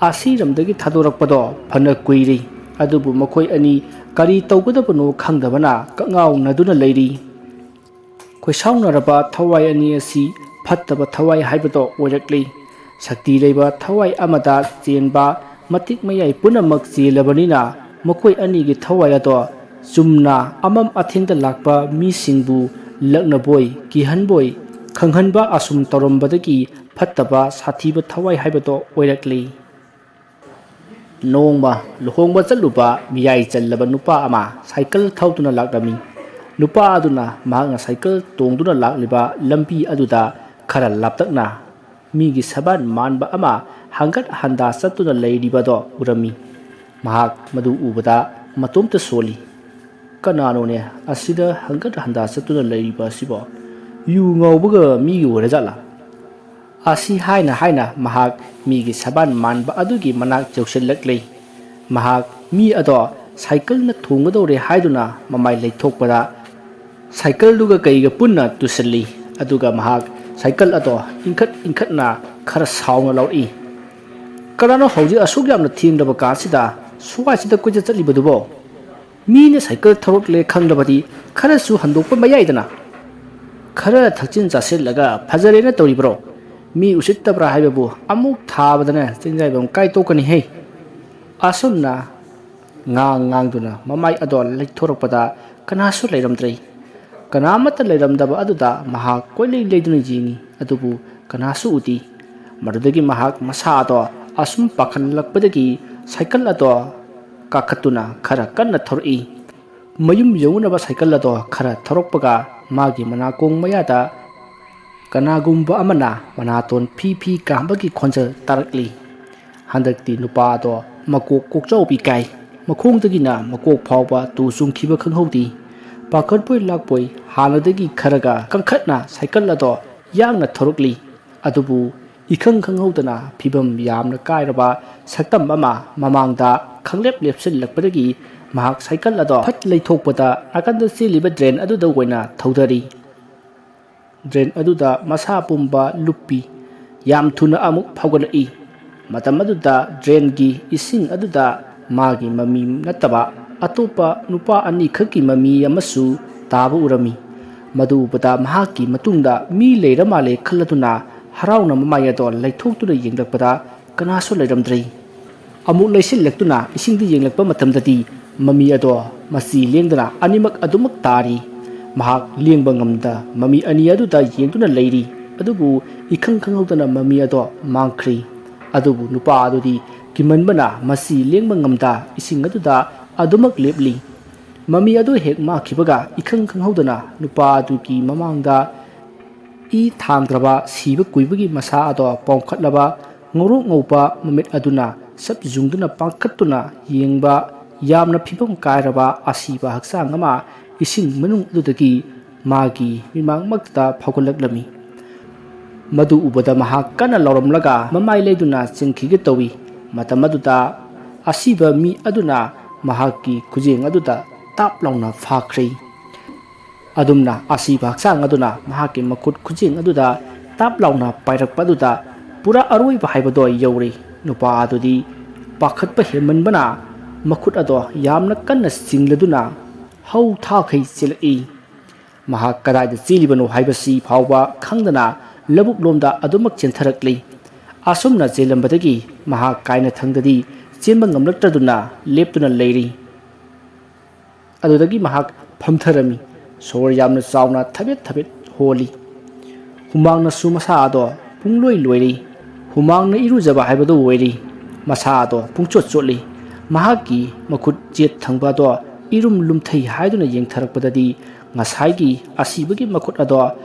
ꯑꯁꯤꯔꯝꯗꯒꯤ ꯊꯥꯗꯣꯔꯛꯄꯗꯣ ꯐꯅ ꯀꯨꯏꯔꯦ꯫ ꯑꯗꯨꯕꯨ ꯃꯈꯣꯏ ꯑꯅꯤ ꯀꯔꯤ ꯇꯧꯒꯗꯕꯅꯣ ꯈꯪꯗꯕꯅ ꯀꯛꯉꯥꯎꯅꯗꯨꯅ ꯂꯩꯔꯤ꯫ ꯈꯣꯏꯁꯥꯎꯅꯔꯕ ꯊꯋꯥꯏ ꯑꯅꯤ ꯑꯁꯤ ꯐꯠꯇꯕ ꯊꯋꯥꯏ ꯍꯥꯏꯕꯗꯣ ꯑꯣꯏꯔꯛꯂꯤ꯫ ꯁꯛꯇꯤ ꯂꯩꯕ ꯊꯋꯥꯏ ꯑꯃꯗ ꯆꯦꯟꯕ ꯃꯇꯤꯛ ꯃꯌꯥꯏ ꯄꯨꯝꯅꯃꯛ ꯆꯦꯜꯂꯕꯅꯤꯅ, ꯃꯈꯣꯏ ꯑꯅꯤꯒꯤ ꯊꯋꯥꯏ ꯑꯗꯣ ꯆꯨꯝꯅ ꯑꯃꯝ ꯑꯊꯦꯡꯗ ꯂꯥꯛꯄ ꯃꯤꯁꯤꯡꯕꯨ ꯂꯛꯅꯕꯣꯏ, ꯀꯤꯍꯟꯕꯣꯏ, ꯈꯪꯍꯟꯕ ꯑꯁꯨꯝ ꯇꯧꯔꯝꯕꯗꯒꯤ ꯐꯠꯇꯕ ꯁꯥꯊꯤꯕ ꯊꯋꯥꯏ ꯍꯥꯏꯕꯗꯣ ꯑꯣꯏꯔꯛꯂꯤ꯫ ꯅꯣꯡꯃ ꯂꯨꯍꯣꯡꯕ ꯆꯠꯂꯨꯕ ꯃꯤꯌꯥꯏ ꯆꯜꯂꯕ ꯅꯨꯄꯥ ꯑꯃ ꯁꯥꯏꯀꯜ ꯊꯧꯗꯨꯅ ꯂꯥꯛꯂꯝꯃꯤ꯫ ꯅꯨꯄꯥ ꯑꯗꯨꯅ ꯃꯍꯥꯛꯅ ꯁꯥꯏꯀꯜ ꯇꯣꯡꯗꯨꯅ ꯂꯥꯛꯂꯤꯕ ꯂꯝꯕꯤ ꯑꯗꯨꯗ ꯈꯔ ꯂꯥꯞꯇꯛꯅ ꯃꯤꯒꯤ ꯁꯕꯥꯟ ꯃꯥꯟꯕ ꯑꯃ ꯍꯪꯒꯠ ꯍꯟꯗꯥ ꯆꯠꯇꯨꯅ ꯂꯩꯔꯤꯕꯗꯣ ꯎꯔꯝꯃꯤ꯫ ꯃꯍꯥꯛ ꯃꯗꯨ ꯎꯕꯗ ꯃꯇꯣꯝꯇ ꯁꯣꯜꯂꯤ꯫ "ꯀꯅꯥꯅꯣꯅꯦ ꯑꯁꯤꯗ ꯍꯪꯒꯠ ꯍꯟꯗꯥ ꯆꯠꯇꯨꯅ ꯂꯩꯔꯤꯕ ꯑꯁꯤꯕꯣ? ꯌꯨ ꯉꯥꯎꯕꯒ ꯃꯤꯒꯤ ꯑꯣꯏꯔꯖꯥꯠꯂꯥ?" ꯑꯁꯤ ꯍꯥꯏꯅ ꯍꯥꯏꯅ ꯃꯍꯥꯛ ꯃꯤꯒꯤ ꯁꯕꯥꯟ ꯃꯥꯟꯕ ꯑꯗꯨꯒꯤ ꯃꯅꯥꯛ ꯌꯧꯁꯤꯜꯂꯛꯂꯦ꯫ ꯃꯍꯥꯛ ꯃꯤ ꯑꯗꯣ ꯁꯥꯏꯀꯜꯅ ꯊꯣꯡꯒꯗꯧꯔꯦ ꯍꯥꯏꯗꯨꯅ ꯃꯃꯥꯏ ꯂꯩꯊꯣꯛꯄꯗ, ꯁꯥꯏꯀꯜꯗꯨꯒ ꯀꯩꯒ ꯄꯨꯟꯅ ꯇꯨꯁꯤꯜꯂꯤ꯫ ꯑꯗꯨꯒ ꯃꯍꯥꯛ ꯁꯥꯏꯀꯜ ꯑꯗꯣ ꯏꯟꯈꯠ ꯏꯟꯈꯠꯅ ꯈꯔ ꯁꯥꯎꯅ ꯂꯧꯔꯛꯏ꯫ "ꯀꯅꯥꯅꯣ ꯍꯧꯖꯤꯛ ꯑꯁꯨꯛ ꯌꯥꯝꯅ ꯊꯦꯡꯂꯕ ꯀꯥꯟꯁꯤꯗ ꯁ꯭ꯋꯥꯏꯁꯤꯗ ꯀꯣꯏꯆꯠ ꯆꯠꯂꯤꯕꯗꯨꯕꯣ? ꯃꯤꯅ ꯁꯥꯏꯀꯜ ꯊꯧꯔꯛꯂꯦ ꯈꯪꯂꯕꯗꯤ ꯈꯔꯁꯨ ꯍꯟꯗꯣꯛꯄ ꯃꯌꯥꯏꯗꯅ꯫ ꯈꯔ ꯊꯛꯆꯤꯟ ꯆꯥꯁꯤꯜꯂꯒ ꯐꯖꯔꯦꯅ ꯇꯧꯔꯤꯕ꯭ꯔꯣ? ꯃꯤ ꯎꯁꯤꯠꯇꯕ꯭ꯔꯥ ꯍꯥꯏꯕꯕꯨ ꯑꯃꯨꯛ ꯊꯥꯕꯗꯅ ꯆꯤꯡꯖꯥꯏꯕꯝ ꯀꯥꯏ ꯇꯣꯛꯀꯅꯤꯍꯦ!" ꯑꯁꯨꯝꯅ ꯉꯥꯡ ꯉꯥꯡꯗꯨꯅ ꯃꯃꯥꯏ ꯑꯗꯣ ꯂꯩꯊꯣꯔꯛꯄꯗ ꯀꯅꯥꯁꯨ ꯂꯩꯔꯝꯗ꯭ꯔꯦ꯫ ꯀꯅꯥꯃꯠꯇ ꯂꯩꯔꯝꯗꯕ ꯑꯗꯨꯗ ꯃꯍꯥꯛ ꯀꯣꯏꯂꯩ ꯂꯩꯗꯨꯅ ꯌꯦꯡꯉꯤ, ꯑꯗꯨꯕꯨ ꯀꯅꯥꯁꯨ ꯎꯗꯦ꯫ ꯃꯗꯨꯗꯒꯤ ꯃꯍꯥꯛ ꯃꯁꯥ ꯑꯗꯣ ꯑꯁꯨꯝ ꯄꯥꯈꯠꯂꯛꯄꯗꯒꯤ ꯁꯥꯏꯀꯜ ꯑꯗꯣ ꯀꯥꯈꯠꯇꯨꯅ ꯈꯔ ꯀꯟꯅ ꯊꯧꯔꯛꯏ꯫ ꯃꯌꯨꯝ ꯌꯧꯅꯅꯕ ꯁꯥꯏꯀꯜ ꯑꯗꯣ ꯈꯔ ꯊꯧꯔꯛꯄꯒ ꯃꯥꯒꯤ ꯃꯅꯥꯀꯣꯡ ꯃꯌꯥꯗ ꯀꯅꯥꯒꯨꯝꯕ ꯑꯃꯅ ꯃꯅꯥꯇꯣꯟ ꯐꯤ ꯐꯤ ꯀꯥꯝꯕꯒꯤ ꯈꯣꯟꯖꯦꯜ ꯇꯥꯔꯛꯂꯤ꯫ ꯍꯟꯗꯛꯇꯤ ꯅꯨꯄꯥ ꯑꯗꯣ ꯃꯀꯣꯛ ꯀꯣꯛꯆꯥꯎꯕꯤ ꯀꯥꯏ꯫ ꯃꯈꯣꯡꯗꯒꯤꯅ ꯃꯀꯣꯛ ꯐꯥꯎꯕ ꯇꯨ ꯆꯨꯡꯈꯤꯕ ꯈꯪꯍꯧꯗꯦ꯫ ꯄꯥꯈꯠꯄꯣꯏ ꯂꯥꯛꯄꯣꯏ ꯍꯥꯟꯅꯗꯒꯤ ꯈꯔꯒ ꯀꯟꯈꯠꯅ ꯁꯥꯏꯀꯜ ꯑꯗꯣ ꯌꯥꯡꯅ ꯊꯧꯔꯛꯂꯤ꯫ ꯑꯗꯨꯕꯨ ꯏꯈꯪ ꯈꯪꯍꯧꯗꯅ ꯐꯤꯕꯝ ꯌꯥꯝꯅ ꯀꯥꯏꯔꯕ ꯁꯛꯇꯝ ꯑꯃ ꯃꯃꯥꯡꯗ ꯈꯪꯂꯦꯞ ꯂꯦꯞꯁꯤꯜꯂꯛꯄꯗꯒꯤ ꯃꯍꯥꯛ ꯁꯥꯏꯀꯜ ꯑꯗꯣ ꯐꯠ ꯂꯩꯊꯣꯛꯄꯗ ꯅꯥꯀꯟꯗ ꯆꯦꯜꯂꯤꯕ ꯗ꯭ꯔꯦꯟ ꯑꯗꯨꯗ ꯑꯣꯏꯅ ꯊꯧꯗꯔꯤ꯫ ꯗ꯭ꯔꯦꯟ ꯑꯗꯨꯗ ꯃꯁꯥ ꯄꯨꯝꯕ ꯂꯨꯞꯄꯤ꯫ ꯌꯥꯝ ꯊꯨꯅ ꯑꯃꯨꯛ ꯐꯥꯎꯒꯠꯂꯛꯏ꯫ ꯃꯇꯝ ꯑꯗꯨꯗ ꯗ꯭ꯔꯦꯟꯒꯤ ꯏꯁꯤꯡ ꯑꯗꯨꯗ ꯃꯥꯒꯤ ꯃꯃꯤ ꯅꯠꯇꯕ ꯑꯇꯣꯞꯄ ꯅꯨꯄꯥ ꯑꯅꯤꯈꯛꯀꯤ ꯃꯃꯤ ꯑꯃꯁꯨ ꯇꯥꯕ ꯎꯔꯝꯃꯤ꯫ ꯃꯗꯨ ꯎꯕꯗ ꯃꯍꯥꯛꯀꯤ ꯃꯇꯨꯡꯗ ꯃꯤ ꯂꯩꯔ ꯃꯥꯜꯂꯦ ꯈꯜꯂꯗꯨꯅ ꯍꯔꯥꯎꯅ ꯃꯃꯥꯏ ꯑꯗꯣ ꯂꯩꯊꯣꯛꯇꯨꯅ ꯌꯦꯡꯂꯛꯄꯗ ꯀꯅꯥꯁꯨ ꯂꯩꯔꯝꯗ꯭ꯔꯦ꯫ ꯑꯃꯨꯛ ꯂꯩꯁꯤꯜꯂꯛꯇꯨꯅ ꯏꯁꯤꯡꯗ ꯌꯦꯡꯂꯛꯄ ꯃꯇꯝꯗꯗꯤ ꯃꯃꯤ ꯑꯗꯣ ꯃꯆꯤ ꯂꯦꯡꯗꯅ ꯑꯅꯤꯃꯛ ꯑꯗꯨꯃꯛ ꯇꯥꯔꯤ꯫ ꯃꯍꯥꯛ ꯂꯦꯡꯕ ꯉꯝꯗ ꯃꯃꯤ ꯑꯅꯤ ꯑꯗꯨꯗ ꯌꯦꯡꯗꯨꯅ ꯂꯩꯔꯤ꯫ ꯑꯗꯨꯕꯨ ꯏꯈꯪ ꯈꯪꯍꯧꯗꯅ ꯃꯃꯤ ꯑꯗꯣ ꯃꯥꯡꯈ꯭ꯔꯤ꯫ ꯑꯗꯨꯕꯨ ꯅꯨꯄꯥ ꯑꯗꯨꯗꯤ ꯀꯤꯃꯟꯕꯅ ꯃꯆꯤ ꯂꯦꯡꯕ ꯉꯝꯗ ꯏꯁꯤꯡ ꯑꯗꯨꯗ ꯑꯗꯨꯃꯛ ꯂꯦꯞꯂꯤ꯫ ꯃꯃꯤ ꯑꯗꯨ ꯍꯦꯛ ꯃꯥꯡꯈꯤꯕꯒ ꯏꯈꯪ ꯈꯪꯍꯧꯗꯅ ꯅꯨꯄꯥ ꯑꯗꯨꯒꯤ ꯃꯃꯥꯡꯗ ꯏ ꯊꯥꯡꯗ꯭ꯔꯕ ꯁꯤꯕ ꯀꯨꯏꯕꯒꯤ ꯃꯁꯥ ꯑꯗꯣ ꯄꯣꯝꯈꯠꯂꯕ ꯉꯧꯔꯣꯛ ꯉꯧꯕ ꯃꯃꯤꯠ ꯑꯗꯨꯅ ꯁꯞ ꯌꯨꯡꯗꯨꯅ ꯄꯥꯡꯈꯠꯇꯨꯅ ꯌꯦꯡꯕ ꯌꯥꯝꯅ ꯐꯤꯕꯝ ꯀꯥꯏꯔꯕ ꯑꯁꯤꯕ ꯍꯛꯆꯥꯡ ꯑꯃ ꯏꯁꯤꯡ ꯃꯅꯨꯡ ꯑꯗꯨꯗꯒꯤ ꯃꯥꯒꯤ ꯃꯤꯠꯃꯥꯡꯃꯛꯇ ꯐꯥꯎꯒꯠꯂꯛꯂꯝꯃꯤ꯫ ꯃꯗꯨ ꯎꯕꯗ ꯃꯍꯥꯛ ꯀꯟꯅ ꯂꯥꯎꯔꯝꯂꯒ ꯃꯃꯥꯏ ꯂꯩꯗꯨꯅ ꯆꯦꯟꯈꯤꯒꯦ ꯇꯧꯏ꯫ ꯃꯇꯝ ꯑꯗꯨꯗ ꯑꯁꯤꯕ ꯃꯤ ꯑꯗꯨꯅ ꯃꯍꯥꯛꯀꯤ ꯈꯨꯖꯦꯡ ꯑꯗꯨꯗ ꯇꯥꯞ ꯂꯥꯎꯅ ꯐꯥꯈ꯭ꯔꯦ꯫ ꯑꯗꯨꯝꯅ ꯑꯁꯤꯕ ꯍꯛꯆꯥꯡ ꯑꯗꯨꯅ ꯃꯍꯥꯛꯀꯤ ꯃꯈꯨꯠ ꯈꯨꯖꯦꯡ ꯑꯗꯨꯗ ꯇꯥꯞ ꯂꯥꯎꯅ ꯄꯥꯏꯔꯛꯄ ꯑꯗꯨꯗ ꯄꯨꯔꯥ ꯑꯔꯣꯏꯕ ꯍꯥꯏꯕꯗꯣ ꯌꯧꯔꯦ꯫ ꯅꯨꯄꯥ ꯑꯗꯨꯗꯤ ꯄꯥꯈꯠꯄ ꯍꯦꯟꯃꯟꯕꯅ ꯃꯈꯨꯠ ꯑꯗꯣ ꯌꯥꯝꯅ ꯀꯟꯅ ꯆꯤꯡꯂꯗꯨꯅ ꯍꯧ ꯊꯥꯈꯩ ꯆꯦꯜꯂꯛꯏ꯫ ꯃꯍꯥꯛ ꯀꯗꯥꯏꯗ ꯆꯦꯜꯂꯤꯕꯅꯣ ꯍꯥꯏꯕꯁꯤ ꯐꯥꯎꯕ ꯈꯪꯗꯅ ꯂꯧꯕꯨꯛ ꯂꯣꯝꯗ ꯑꯗꯨꯃꯛ ꯆꯦꯟꯊꯔꯛꯂꯤ꯫ ꯑꯁꯨꯝꯅ ꯆꯦꯜꯂꯝꯕꯗꯒꯤ ꯃꯍꯥꯛ ꯀꯥꯏꯅꯊꯪꯗꯗꯤ ꯆꯦꯟꯕ ꯉꯝꯂꯛꯇꯗꯨꯅ ꯂꯦꯞꯇꯨꯅ ꯂꯩꯔꯤ꯫ ꯑꯗꯨꯗꯒꯤ ꯃꯍꯥꯛ ꯐꯝꯊꯔꯝꯃꯤ꯫ ꯁꯣꯔ ꯌꯥꯝꯅ ꯆꯥꯎꯅ ꯊꯕꯦꯠ ꯊꯕꯦꯠ ꯍꯣꯜꯂꯤ꯫ ꯍꯨꯃꯥꯡꯅꯁꯨ ꯃꯁꯥ ꯑꯗꯣ ꯄꯨꯡꯂꯣꯏ ꯂꯣꯏꯔꯤ꯫ ꯍꯨꯃꯥꯡꯅ ꯏꯔꯨꯖꯕ ꯍꯥꯏꯕꯗꯨ ꯑꯣꯏꯔꯤ꯫ ꯃꯁꯥ ꯑꯗꯣ ꯄꯨꯡꯆꯣꯠ ꯆꯣꯠꯂꯤ꯫ ꯃꯍꯥꯛꯀꯤ ꯃꯈꯨꯠ ꯆꯦꯠ ꯊꯪꯕ ꯑꯗꯣ ꯏꯔꯨꯝ ꯂꯨꯝꯊꯩ ꯍꯥꯏꯗꯨꯅ ꯌꯦꯡꯊꯔꯛꯄꯗꯗꯤ ꯉꯁꯥꯏꯒꯤ ꯑꯁꯤꯕꯒꯤ ꯃꯈꯨꯠ ꯑꯗꯣ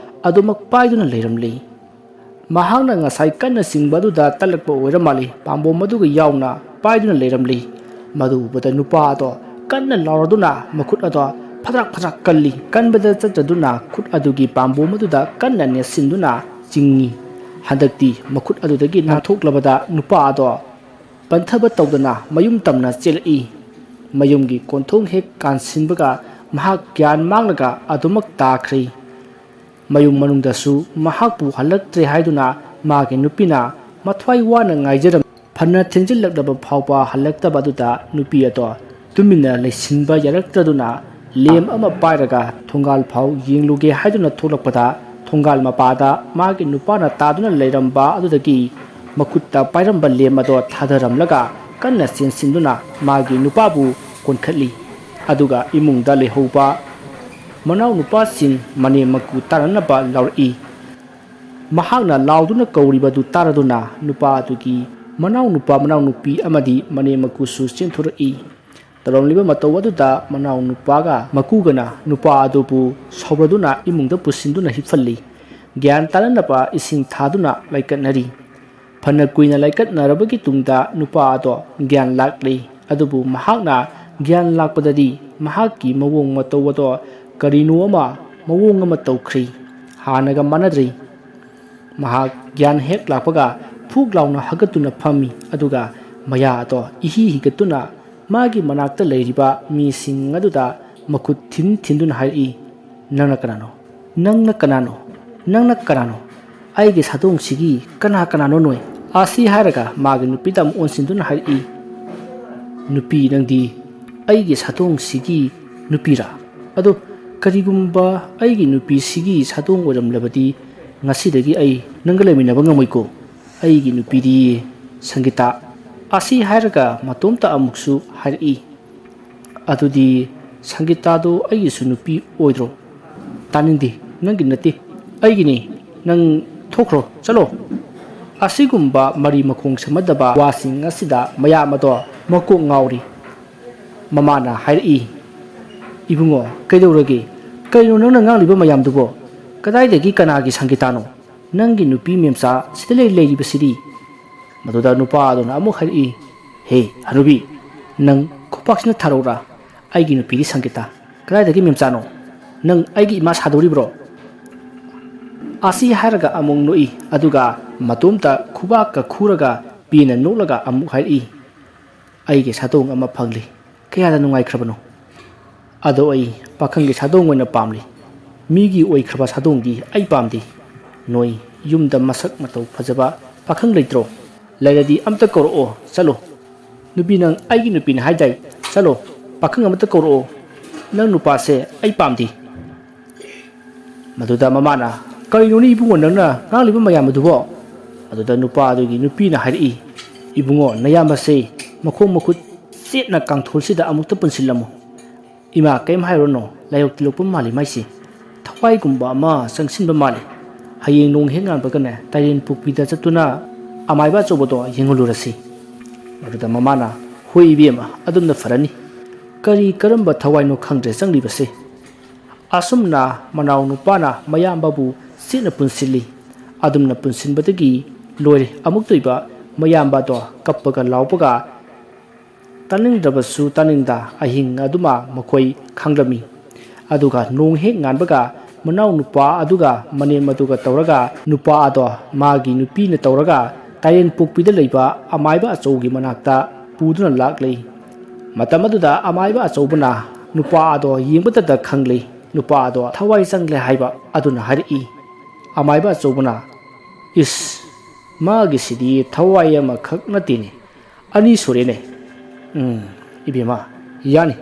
ꯑꯗꯨꯃꯛ ꯄꯥꯏꯗꯨꯅ ꯂꯩꯔꯝꯂꯤ꯫ ꯃꯍꯥꯛꯅ ꯉꯁꯥꯏ ꯀꯟꯅ ꯆꯤꯡꯕ ꯑꯗꯨꯗ ꯇꯠꯂꯛꯄ ꯑꯣꯏꯔ ꯃꯥꯜꯂꯤ, ꯄꯥꯝꯕꯣꯝ ꯑꯗꯨꯒ ꯌꯥꯎꯅ ꯄꯥꯏꯗꯨꯅ ꯂꯩꯔꯝꯂꯤ꯫ ꯃꯗꯨ ꯎꯕꯗ ꯅꯨꯄꯥ ꯑꯗꯣ ꯀꯟꯅ ꯂꯥꯎꯔꯗꯨꯅ ꯃꯈꯨꯠ ꯑꯗꯣ ꯐꯗ꯭ꯔꯛ ꯐꯗ꯭ꯔꯛ ꯀꯜꯂꯤ꯫ ꯀꯟꯕꯗ ꯆꯠꯇꯗꯨꯅ ꯈꯨꯠ ꯑꯗꯨꯒꯤ ꯄꯥꯝꯕꯣꯝ ꯑꯗꯨꯗ ꯀꯟꯅ ꯅꯦꯠꯁꯤꯟꯗꯨꯅ ꯆꯤꯡꯏ꯫ ꯍꯟꯗꯛꯇꯤ ꯃꯈꯨꯠ ꯑꯗꯨꯗꯒꯤ ꯅꯥꯟꯊꯣꯛꯂꯕꯗ ꯅꯨꯄꯥ ꯑꯗꯣ ꯄꯟꯊꯕ ꯇꯧꯗꯅ ꯃꯌꯨꯝ ꯇꯝꯅ ꯆꯦꯜꯂꯛꯏ꯫ ꯃꯌꯨꯝꯒꯤ ꯀꯣꯟꯊꯣꯡ ꯍꯦꯛ ꯀꯥꯟꯁꯤꯟꯕꯒ ꯃꯍꯥꯛ ꯒ꯭ꯌꯥꯟ ꯃꯥꯡꯂꯒ ꯑꯗꯨꯃꯛ ꯇꯥꯈ꯭ꯔꯦ꯫ ꯃꯌꯨꯝ ꯃꯅꯨꯡꯗꯁꯨ ꯃꯍꯥꯛꯄꯨ ꯍꯜꯂꯛꯇ꯭ꯔꯦ ꯍꯥꯏꯗꯨꯅ ꯃꯥꯒꯤ ꯅꯨꯄꯤꯅ ꯃꯊ꯭ꯋꯥꯏ ꯋꯥꯅ ꯉꯥꯏꯖꯔꯝꯃꯤ꯫ ꯐꯅ ꯊꯦꯡꯖꯤꯜꯂꯛꯂꯕ ꯐꯥꯎꯕ ꯍꯜꯂꯛꯇꯕ ꯑꯗꯨꯗ ꯅꯨꯄꯤ ꯑꯗꯣ ꯇꯨꯃꯤꯟꯅ ꯂꯩꯁꯤꯟꯕ ꯌꯥꯔꯛꯇ꯭ꯔꯗꯨꯅ ꯂꯦꯝ ꯑꯃ ꯄꯥꯏꯔꯒ ꯊꯣꯡꯒꯥꯜ ꯐꯥꯎ ꯌꯦꯡꯂꯨꯒꯦ ꯍꯥꯏꯗꯨꯅ ꯊꯣꯛꯂꯛꯄꯗ ꯊꯣꯡꯒꯥꯜ ꯃꯄꯥꯗ ꯃꯥꯒꯤ ꯅꯨꯄꯥꯅ ꯇꯥꯗꯨꯅ ꯂꯩꯔꯝꯕ ꯑꯗꯨꯗꯒꯤ ꯃꯈꯨꯠꯇ ꯄꯥꯏꯔꯝꯕ ꯂꯦꯝ ꯑꯗꯣ ꯊꯥꯗꯔꯝꯂꯒ ꯀꯟꯅ ꯆꯦꯟꯁꯤꯟꯗꯨꯅ ꯃꯥꯒꯤ ꯅꯨꯄꯥꯕꯨ ꯀꯣꯟꯈꯠꯂꯤ꯫ ꯑꯗꯨꯒ ꯏꯃꯨꯡꯗ ꯂꯩꯍꯧꯕ ꯃꯅꯥꯎꯅꯨꯄꯥꯁꯤꯡ ꯃꯅꯦꯝ ꯃꯀꯨ ꯇꯥꯟꯅꯅꯕ ꯂꯥꯎꯔꯛꯏ꯫ ꯃꯍꯥꯛꯅ ꯂꯥꯎꯗꯨꯅ ꯀꯧꯔꯤꯕꯗꯨ ꯇꯥꯔꯗꯨꯅ ꯅꯨꯄꯥ ꯑꯗꯨꯒꯤ ꯃꯅꯥꯎꯅꯨꯄꯥ ꯃꯅꯥꯎꯅꯨꯄꯤ ꯑꯃꯗꯤ ꯃꯅꯦꯝ ꯃꯀꯨꯁꯨ ꯆꯦꯟꯊꯣꯔꯛꯏ꯫ ꯇꯧꯔꯝꯂꯤꯕ ꯃꯇꯧ ꯑꯗꯨꯗ ꯃꯅꯥꯎ ꯅꯨꯄꯥꯒ ꯃꯀꯨꯒꯅ ꯅꯨꯄꯥ ꯑꯗꯨꯕꯨ ꯁꯥꯎꯔꯗꯨꯅ ꯏꯃꯨꯡꯗ ꯄꯨꯁꯤꯟꯗꯨꯅ ꯍꯤꯞꯍꯜꯂꯤ꯫ ꯒ꯭ꯌꯥꯟ ꯇꯥꯅꯅꯕ ꯏꯁꯤꯡ ꯊꯥꯗꯨꯅ ꯂꯥꯏꯀꯠꯅꯔꯤ꯫ ꯐꯅ ꯀꯨꯏꯅ ꯂꯥꯏꯀꯠꯅꯔꯕꯒꯤ ꯇꯨꯡꯗ ꯅꯨꯄꯥ ꯑꯗꯣ ꯒ꯭ꯌꯥꯟ ꯂꯥꯛꯂꯤ꯫ ꯑꯗꯨꯕꯨ ꯃꯍꯥꯛꯅ ꯒ꯭ꯌꯥꯟ ꯂꯥꯛꯄꯗꯗꯤ ꯃꯍꯥꯛꯀꯤ ꯃꯑꯣꯡ ꯃꯇꯧ ꯑꯗꯣ ꯀꯔꯤꯅꯣ ꯑꯃ ꯃꯑꯣꯡ ꯑꯃ ꯇꯧꯈ꯭ꯔꯤ꯫ ꯍꯥꯟꯅꯒ ꯃꯥꯟꯅꯗ꯭ꯔꯤ꯫ ꯃꯍꯥꯛ ꯒ꯭ꯌꯥꯟ ꯍꯦꯛ ꯂꯥꯛꯄꯒ ꯐꯨꯛ ꯂꯥꯎꯅ ꯍꯥꯒꯠꯇꯨꯅ ꯐꯝꯃꯤ꯫ ꯑꯗꯨꯒ ꯃꯌꯥ ꯑꯗꯣ ꯏꯍꯤ ꯍꯤꯒꯠꯇꯨꯅ ꯃꯥꯒꯤ ꯃꯅꯥꯛꯇ ꯂꯩꯔꯤꯕ ꯃꯤꯁꯤꯡ ꯑꯗꯨꯗ ꯃꯈꯨꯠ ꯊꯤꯟ ꯊꯤꯟꯗꯨꯅ ꯍꯥꯏꯔꯛꯏ, "ꯅꯪꯅ ꯀꯅꯥꯅꯣ? ꯅꯪꯅ ꯀꯅꯥꯅꯣ? ꯅꯪꯅ ꯀꯅꯥꯅꯣ? ꯑꯩꯒꯤ ꯁꯥꯗꯣꯡꯁꯤꯒꯤ ꯀꯅꯥ ꯀꯅꯥꯅꯣ ꯅꯣꯏ?" ꯑꯁꯤ ꯍꯥꯏꯔꯒ ꯃꯥꯒꯤ ꯅꯨꯄꯤꯗ ꯑꯃꯨꯛ ꯑꯣꯟꯁꯤꯟꯗꯨꯅ ꯍꯥꯏꯔꯛꯏ, "ꯅꯨꯄꯤ, ꯅꯪꯗꯤ ꯑꯩꯒꯤ ꯁꯥꯗꯣꯡꯁꯤꯒꯤ ꯅꯨꯄꯤꯔꯥ? ꯑꯗꯣ ꯀꯔꯤꯒꯨꯝꯕ ꯑꯩꯒꯤ ꯅꯨꯄꯤꯁꯤꯒꯤ ꯁꯥꯗꯣꯡ ꯑꯣꯏꯔꯝꯂꯕꯗꯤ ꯉꯁꯤꯗꯒꯤ ꯑꯩ ꯅꯪꯒ ꯂꯩꯃꯤꯟꯅꯕ ꯉꯝꯃꯣꯏꯀꯣ꯫ ꯑꯩꯒꯤ ꯅꯨꯄꯤꯗꯤ ꯁꯪꯒꯤꯇꯥ꯫" ꯑꯁꯤ ꯍꯥꯏꯔꯒ ꯃꯇꯣꯝꯇ ꯑꯃꯨꯛꯁꯨ ꯍꯥꯏꯔꯛꯏ, "ꯑꯗꯨꯗꯤ ꯁꯪꯒꯤꯇꯥꯗꯣ ꯑꯩꯒꯤꯁꯨ ꯅꯨꯄꯤ ꯑꯣꯏꯗ꯭ꯔꯣ?" "ꯇꯥꯅꯤꯡꯗꯦ, ꯅꯪꯒꯤ ꯅꯠꯇꯦ, ꯑꯩꯒꯤꯅꯤ꯫ ꯅꯪ ꯊꯣꯛꯈ꯭ꯔꯣ, ꯆꯠꯂꯣ꯫" ꯑꯁꯤꯒꯨꯝꯕ ꯃꯔꯤ ꯃꯈꯣꯡ ꯁꯝꯅꯗꯕ ꯋꯥꯁꯤꯡ ꯑꯁꯤꯗ ꯃꯌꯥꯝ ꯑꯗꯣ ꯃꯀꯣꯛ ꯉꯥꯎꯔꯤ꯫ ꯃꯃꯥꯅ ꯍꯥꯏꯔꯛꯏ, "ꯏꯕꯨꯡꯉꯣ, ꯀꯩꯗꯧꯔꯒꯦ? ꯀꯩꯅꯣ ꯅꯪꯅ ꯉꯥꯡꯂꯤꯕ ꯃꯌꯥꯝꯗꯨꯕꯣ? ꯀꯗꯥꯏꯗꯒꯤ ꯀꯅꯥꯒꯤ ꯁꯪꯒꯤꯇꯥꯅꯣ? ꯅꯪꯒꯤ ꯅꯨꯄꯤ ꯃꯦꯝꯆꯥ ꯁꯤꯗ ꯂꯩ ꯂꯩꯔꯤꯕꯁꯤꯗꯤ?" ꯃꯗꯨꯗ ꯅꯨꯄꯥ ꯑꯗꯨꯅ ꯑꯃꯨꯛ ꯍꯥꯏꯔꯛꯏ, "ꯍꯦ ꯍꯅꯨꯕꯤ, ꯅꯪ ꯈꯨꯄꯥꯛꯁꯤꯅ ꯊꯥꯔꯛꯎꯔꯥ? ꯑꯩꯒꯤ ꯅꯨꯄꯤꯗꯤ ꯁꯪꯒꯤꯇꯥ꯫ ꯀꯗꯥꯏꯗꯒꯤ ꯃꯦꯝꯆꯥꯅꯣ? ꯅꯪ ꯑꯩꯒꯤ ꯏꯃꯥ ꯁꯥꯗꯧꯔꯤꯕ꯭ꯔꯣ?" ꯑꯁꯤ ꯍꯥꯏꯔꯒ ꯑꯃꯨꯛ ꯅꯣꯛꯏ꯫ ꯑꯗꯨꯒ ꯃꯇꯣꯝꯇ ꯈꯨꯕꯥꯛꯀ ꯈꯨꯔꯒ ꯄꯦꯟꯅ ꯅꯣꯛꯂꯒ ꯑꯃꯨꯛ ꯍꯥꯏꯔꯛꯏ, "ꯑꯩꯒꯤ ꯁꯥꯗꯣꯡ ꯑꯃ ꯐꯪꯂꯤ꯫ ꯀꯌꯥꯗ ꯅꯨꯡꯉꯥꯏꯈ꯭ꯔꯕꯅꯣ? ꯑꯗꯣ ꯑꯩ ꯄꯥꯈꯪꯒꯤ ꯁꯥꯗꯣꯡ ꯑꯣꯏꯅ ꯄꯥꯝꯂꯤ꯫ ꯃꯤꯒꯤ ꯑꯣꯏꯈ꯭ꯔꯕ ꯁꯥꯗꯣꯡꯗꯤ ꯑꯩ ꯄꯥꯝꯗꯦ꯫ ꯅꯣꯏ ꯌꯨꯝꯗ ꯃꯁꯛ ꯃꯇꯧ ꯐꯖꯕ ꯄꯥꯈꯪ ꯂꯩꯇ꯭ꯔꯣ? ꯂꯩꯔꯗꯤ ꯑꯝꯇ ꯀꯧꯔꯛꯑꯣ, ꯆꯠꯂꯣ꯫ ꯅꯨꯄꯤ, ꯅꯪ ꯑꯩꯒꯤ ꯅꯨꯄꯤꯅꯤ ꯍꯥꯏꯗꯥꯏ? ꯆꯠꯂꯣ, ꯄꯥꯈꯪ ꯑꯃꯇ ꯀꯧꯔꯛꯑꯣ꯫ ꯅꯪ ꯅꯨꯄꯥꯁꯦ ꯑꯩ ꯄꯥꯝꯗꯦ꯫" ꯃꯗꯨꯗ ꯃꯃꯥꯅ "ꯀꯔꯤꯅꯣꯅꯦ ꯏꯕꯨꯡꯉꯣ ꯅꯪꯅ ꯉꯥꯡꯂꯤꯕ ꯃꯌꯥꯝ ꯑꯗꯨꯕꯣ?" ꯑꯗꯨꯗ ꯅꯨꯄꯥ ꯑꯗꯨꯒꯤ ꯅꯨꯄꯤꯅ ꯍꯥꯏꯔꯛꯏ, "ꯏꯕꯨꯡꯉꯣ, ꯅꯌꯥꯝꯕꯁꯦ ꯃꯈꯣꯡ ꯃꯈꯨꯠ ꯆꯦꯠꯅ ꯀꯥꯡꯊꯣꯜꯁꯤꯗ ꯑꯃꯨꯛꯇ ꯄꯨꯟꯁꯤꯜꯂꯝꯃꯨ꯫ ꯏꯃꯥ, ꯀꯩꯝ ꯍꯥꯏꯔꯨꯔꯅꯨ, ꯂꯥꯏꯍꯧ ꯇꯤꯜꯂꯛꯄ ꯃꯥꯜꯂꯤ ꯃꯥꯏꯁꯦ꯫ ꯊꯋꯥꯏꯒꯨꯝꯕ ꯑꯃ ꯆꯪꯁꯤꯟꯕ ꯃꯥꯜꯂꯤ꯫ ꯍꯌꯦꯡ ꯅꯣꯡ ꯍꯦꯛ ꯉꯥꯟꯕꯒꯅꯦ, ꯇꯥꯏꯔꯦꯟ ꯄꯨꯛꯄꯤꯗ ꯆꯠꯇꯨꯅ ꯑꯃꯥꯏꯕ ꯑꯆꯧꯕꯗꯣ ꯌꯦꯡꯍꯜꯂꯨꯔꯁꯤ꯫" ꯑꯗꯨꯗ ꯃꯃꯥꯅ, "ꯍꯣꯏ ꯏꯕꯦꯝꯃ, ꯑꯗꯨꯝꯅ ꯐꯔꯅꯤ꯫ ꯀꯔꯤ ꯀꯔꯝꯕ ꯊꯋꯥꯏꯅꯣ ꯈꯪꯗ꯭ꯔꯦ ꯆꯪꯂꯤꯕꯁꯦ꯫" ꯑꯁꯨꯝꯅ ꯃꯅꯥꯎ ꯅꯨꯄꯥꯅ ꯃꯌꯥꯝꯕꯕꯨ ꯆꯦꯠꯅ ꯄꯨꯟꯁꯤꯜꯂꯤ꯫ ꯑꯗꯨꯝꯅ ꯄꯨꯟꯁꯤꯟꯕꯗꯒꯤ ꯂꯣꯏꯔꯦ꯫ ꯑꯃꯨꯛꯇꯣꯏꯕ ꯃꯌꯥꯝꯕꯗꯣ ꯀꯞꯄꯒ ꯂꯥꯎꯕꯒ ꯇꯥꯅꯤꯡꯗ꯭ꯔꯕꯁꯨ ꯇꯥꯅꯤꯡꯗ ꯑꯍꯤꯡ ꯑꯗꯨꯃ ꯃꯈꯣꯏ ꯈꯥꯡꯂꯝꯃꯤ꯫ ꯑꯗꯨꯒ ꯅꯣꯡ ꯍꯦꯛ ꯉꯥꯟꯕꯒ ꯃꯅꯥꯎ ꯅꯨꯄꯥ ꯑꯗꯨꯒ ꯃꯅꯦꯝ ꯑꯗꯨꯒ ꯇꯧꯔꯒ ꯅꯨꯄꯥ ꯑꯗꯣ ꯃꯥꯒꯤ ꯅꯨꯄꯤꯅ ꯇꯧꯔꯒ ꯇꯥꯏꯔꯦꯟ ꯄꯨꯛꯄꯤꯗ ꯂꯩꯕ ꯑꯃꯥꯏꯕ ꯑꯆꯧꯕꯒꯤ ꯃꯅꯥꯛꯇ ꯄꯨꯗꯨꯅ ꯂꯥꯛꯂꯤ꯫ ꯃꯇꯝ ꯑꯗꯨꯗ ꯑꯃꯥꯏꯕ ꯑꯆꯧꯕꯅ ꯅꯨꯄꯥ ꯑꯗꯣ ꯌꯦꯡꯕꯇꯗ ꯈꯪꯂꯤ꯫ ꯅꯨꯄꯥ ꯑꯗꯣ ꯊꯋꯥꯏ ꯆꯪꯂꯦ ꯍꯥꯏꯕ ꯑꯗꯨꯅ ꯍꯥꯏꯔꯛꯏ꯫ ꯑꯃꯥꯏꯕ ꯑꯆꯧꯕꯅ, "ꯏꯁ, ꯃꯥꯒꯤꯁꯤꯗꯤ ꯊꯋꯥꯏ ꯑꯃꯈꯛ ꯅꯠꯇꯦꯅꯦ, ꯑꯅꯤ ꯁꯨꯔꯦꯅꯦ꯫ ꯎꯝ, ꯏꯕꯦꯝꯃ, ꯌꯥꯅꯤ,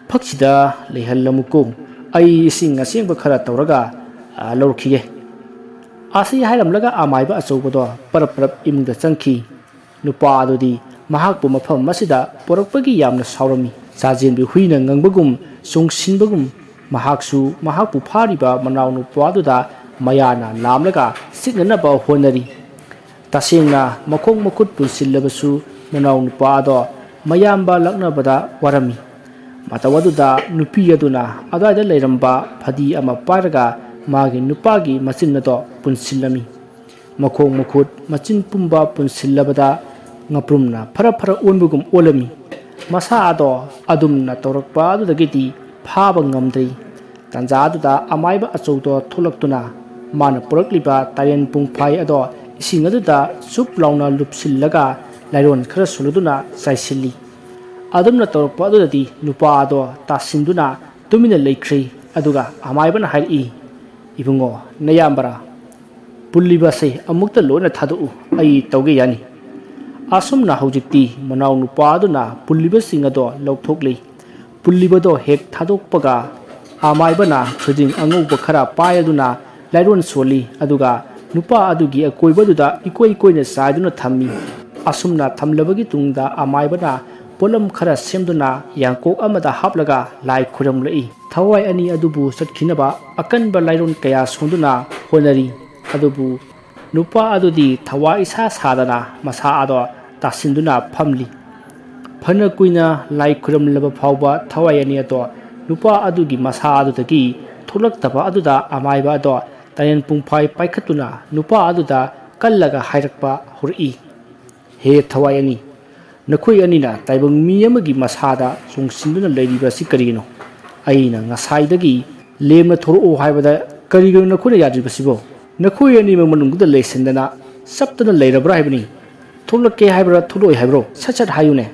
ꯐꯛꯁꯤꯗ ꯂꯩꯍꯜꯂꯝꯃꯨꯀꯣ꯫ ꯑꯩ ꯏꯁꯤꯡ ꯑꯁꯦꯡꯕ ꯈꯔ ꯇꯧꯔꯒ, ꯑ, ꯂꯧꯔꯛꯈꯤꯒꯦ꯫" ꯑꯁꯤ ꯍꯥꯏꯔꯝꯂꯒ ꯑꯃꯥꯏꯕ ꯑꯆꯧꯕꯗꯣ ꯄꯔꯞ ꯄꯔꯞ ꯏꯃꯨꯡꯗ ꯆꯪꯈꯤ꯫ ꯅꯨꯄꯥ ꯑꯗꯨꯗꯤ ꯃꯍꯥꯛꯄꯨ ꯃꯐꯝ ꯑꯁꯤꯗ ꯄꯨꯔꯛꯄꯒꯤ ꯌꯥꯝꯅ ꯁꯥꯎꯔꯝꯃꯤ꯫ ꯆꯥꯖꯦꯟꯕꯤ ꯍꯨꯏꯅ ꯉꯪꯕꯒꯨꯝ, ꯆꯣꯡꯁꯤꯟꯕꯒꯨꯝ, ꯃꯍꯥꯛꯁꯨ ꯃꯍꯥꯛꯄꯨ ꯐꯥꯔꯤꯕ ꯃꯅꯥꯎ ꯅꯨꯄꯥ ꯑꯗꯨꯗ ꯃꯌꯥꯅ ꯂꯥꯝꯂꯒ ꯆꯤꯛꯅꯅꯕ ꯍꯣꯠꯅꯔꯤ꯫ ꯇꯁꯦꯡꯅ ꯃꯈꯣꯡ ꯃꯈꯨꯠ ꯄꯨꯟꯁꯤꯜꯂꯕꯁꯨ ꯃꯅꯥꯎ ꯅꯨꯄꯥ ꯑꯗꯣ ꯃꯌꯥꯝꯕ ꯂꯛꯅꯕꯗ ꯋꯥꯔꯝꯃꯤ꯫ ꯃꯇꯧ ꯑꯗꯨꯗ ꯅꯨꯄꯤ ꯑꯗꯨꯅ ꯑꯗ꯭ꯋꯥꯏꯗ ꯂꯩꯔꯝꯕ ꯐꯗꯤ ꯑꯃ ꯄꯥꯏꯔꯒ ꯃꯥꯒꯤ ꯅꯨꯄꯥꯒꯤ ꯃꯆꯤꯟ ꯑꯗꯣ ꯄꯨꯟꯁꯤꯜꯂꯝꯃꯤ꯫ ꯃꯈꯣꯡ ꯃꯈꯨꯠ ꯃꯆꯤꯟ ꯄꯨꯝꯕ ꯄꯨꯟꯁꯤꯜꯂꯕꯗ ꯉꯥꯄ꯭ꯔꯨꯝꯅ ꯐꯔ ꯐꯔ ꯑꯣꯟꯕꯒꯨꯝ ꯑꯣꯜꯂꯝꯃꯤ꯫ ꯃꯁꯥ ꯑꯗꯣ ꯑꯗꯨꯝꯅ ꯇꯧꯔꯛꯄ ꯑꯗꯨꯗꯒꯤꯗꯤ ꯐꯥꯕ ꯉꯝꯗ꯭ꯔꯤ꯫ ꯇꯥꯟꯖꯥ ꯑꯗꯨꯗ ꯑꯃꯥꯏꯕ ꯑꯆꯧꯗꯣ ꯊꯣꯛꯂꯛꯇꯨꯅ ꯃꯥꯅ ꯄꯨꯔꯛꯂꯤꯕ ꯇꯥꯏꯔꯦꯟ ꯄꯨꯡꯐꯥꯏ ꯑꯗꯣ ꯏꯁꯤꯡ ꯑꯗꯨꯗ ꯆꯨꯞ ꯂꯥꯎꯅ ꯂꯨꯞꯁꯤꯜꯂꯒ ꯂꯥꯏꯔꯣꯟ ꯈꯔ ꯁꯣꯜꯂꯗꯨꯅ ꯆꯥꯏꯁꯤꯜꯂꯤ꯫ ꯑꯗꯨꯝꯅ ꯇꯧꯔꯛꯄ ꯑꯗꯨꯗꯗꯤ ꯅꯨꯄꯥ ꯑꯗꯣ ꯇꯥꯁꯤꯟꯗꯨꯅ ꯇꯨꯃꯤꯟꯅ ꯂꯩꯈ꯭ꯔꯦ꯫ ꯑꯗꯨꯒ ꯑꯃꯥꯏꯕꯅ ꯍꯥꯏꯔꯛꯏ, "ꯏꯕꯨꯡꯉꯣ, ꯅꯌꯥꯝꯕꯔꯥ? ꯄꯨꯜꯂꯤꯕ ꯑꯁꯤ ꯑꯃꯨꯛꯇ ꯂꯣꯏꯅ ꯊꯥꯗꯣꯛꯎ, ꯑꯩ ꯇꯧꯒꯦ ꯌꯥꯅꯤ꯫" ꯑꯁꯨꯝꯅ ꯍꯧꯖꯤꯛꯇꯤ ꯃꯅꯥꯎ ꯅꯨꯄꯥ ꯑꯗꯨꯅ ꯄꯨꯜꯂꯤꯕꯁꯤꯡ ꯑꯗꯣ ꯂꯧꯊꯣꯛꯂꯤ꯫ ꯄꯨꯜꯂꯤꯕꯗꯣ ꯍꯦꯛ ꯊꯥꯗꯣꯛꯄꯒ ꯑꯃꯥꯏꯕꯅ ꯈꯨꯖꯤꯡ ꯑꯉꯧꯕ ꯈꯔ ꯄꯥꯏꯔꯗꯨꯅ ꯂꯥꯏꯔꯣꯟ ꯁꯣꯜꯂꯤ, ꯑꯗꯨꯒ ꯅꯨꯄꯥ ꯑꯗꯨꯒꯤ ꯑꯀꯣꯏꯕꯗꯨꯗ ꯏꯀꯣꯏ ꯀꯣꯏꯅ ꯆꯥꯏꯗꯨꯅ ꯊꯝꯃꯤ꯫ ꯑꯁꯨꯝꯅ ꯊꯝꯂꯕꯒꯤ ꯇꯨꯡꯗ ꯑꯃꯥꯏꯕꯅ ꯄꯣꯠꯂꯝ ꯈꯔ ꯁꯦꯝꯗꯨꯅ ꯌꯥꯡꯀꯣꯛ ꯑꯃꯗ ꯍꯥꯞꯂꯒ ꯂꯥꯏ ꯈꯨꯔꯨꯝꯂꯛꯏ꯫ ꯊꯋꯥꯏ ꯑꯅꯤ ꯑꯗꯨꯕꯨ ꯆꯠꯈꯤꯅꯕ ꯑꯀꯟꯕ ꯂꯥꯏꯔꯣꯟ ꯀꯌꯥ ꯁꯣꯟꯗꯨꯅ ꯍꯣꯠꯅꯔꯤ꯫ ꯑꯗꯨꯕꯨ ꯅꯨꯄꯥ ꯑꯗꯨꯗꯤ ꯊꯋꯥ ꯏꯁꯥ ꯁꯥꯗꯅ ꯃꯁꯥ ꯑꯗꯣ ꯇꯥꯁꯤꯟꯗꯨꯅ ꯐꯝꯂꯤ꯫ ꯐꯅ ꯀꯨꯏꯅ ꯂꯥꯏ ꯈꯨꯔꯨꯝꯂꯕ ꯐꯥꯎꯕ ꯊꯋꯥꯏ ꯑꯅꯤ ꯑꯗꯣ ꯅꯨꯄꯥ ꯑꯗꯨꯒꯤ ꯃꯁꯥ ꯑꯗꯨꯗꯒꯤ ꯊꯣꯛꯂꯛꯇꯕ ꯑꯗꯨꯗ ꯑꯃꯥꯏꯕ ꯑꯗꯣ ꯇꯥꯏꯌꯦꯟ ꯄꯨꯡꯐꯥꯏ ꯄꯥꯏꯈꯠꯇꯨꯅ ꯅꯨꯄꯥ ꯑꯗꯨꯗ ꯀꯜꯂꯒ ꯍꯥꯏꯔꯛꯄ ꯍꯧꯔꯛꯏ, "ꯍꯦ ꯊꯋꯥꯏ ꯑꯅꯤ, ꯅꯈꯣꯏ ꯑꯅꯤꯅ ꯇꯥꯏꯕꯪ ꯃꯤ ꯑꯃꯒꯤ ꯃꯁꯥꯗ ꯆꯣꯡꯁꯤꯟꯗꯨꯅ ꯂꯩꯔꯤꯕ ꯑꯁꯤ ꯀꯔꯤꯒꯤꯅꯣ? ꯑꯩꯅ ꯉꯁꯥꯏꯗꯒꯤ ꯂꯦꯝꯅ ꯊꯣꯔꯛꯑꯣ ꯍꯥꯏꯕꯗ ꯀꯔꯤꯒꯤꯅꯣ ꯅꯈꯣꯏꯅ ꯌꯥꯗ꯭ꯔꯤꯕꯁꯤꯕꯣ? ꯅꯈꯣꯏ ꯑꯅꯤꯃꯛ ꯃꯅꯨꯡꯗꯨꯗ ꯂꯩꯁꯤꯟꯗꯅ ꯆꯞꯇꯅ ꯂꯩꯔꯕ꯭ꯔꯥ ꯍꯥꯏꯕꯅꯤ? ꯊꯣꯛꯂꯛꯀꯦ ꯍꯥꯏꯕ꯭ꯔꯥ ꯊꯣꯛꯂꯛꯑꯣꯏ ꯍꯥꯏꯕ꯭ꯔꯣ? ꯁꯠ ꯁꯠ ꯍꯥꯏꯌꯨꯅꯦ!"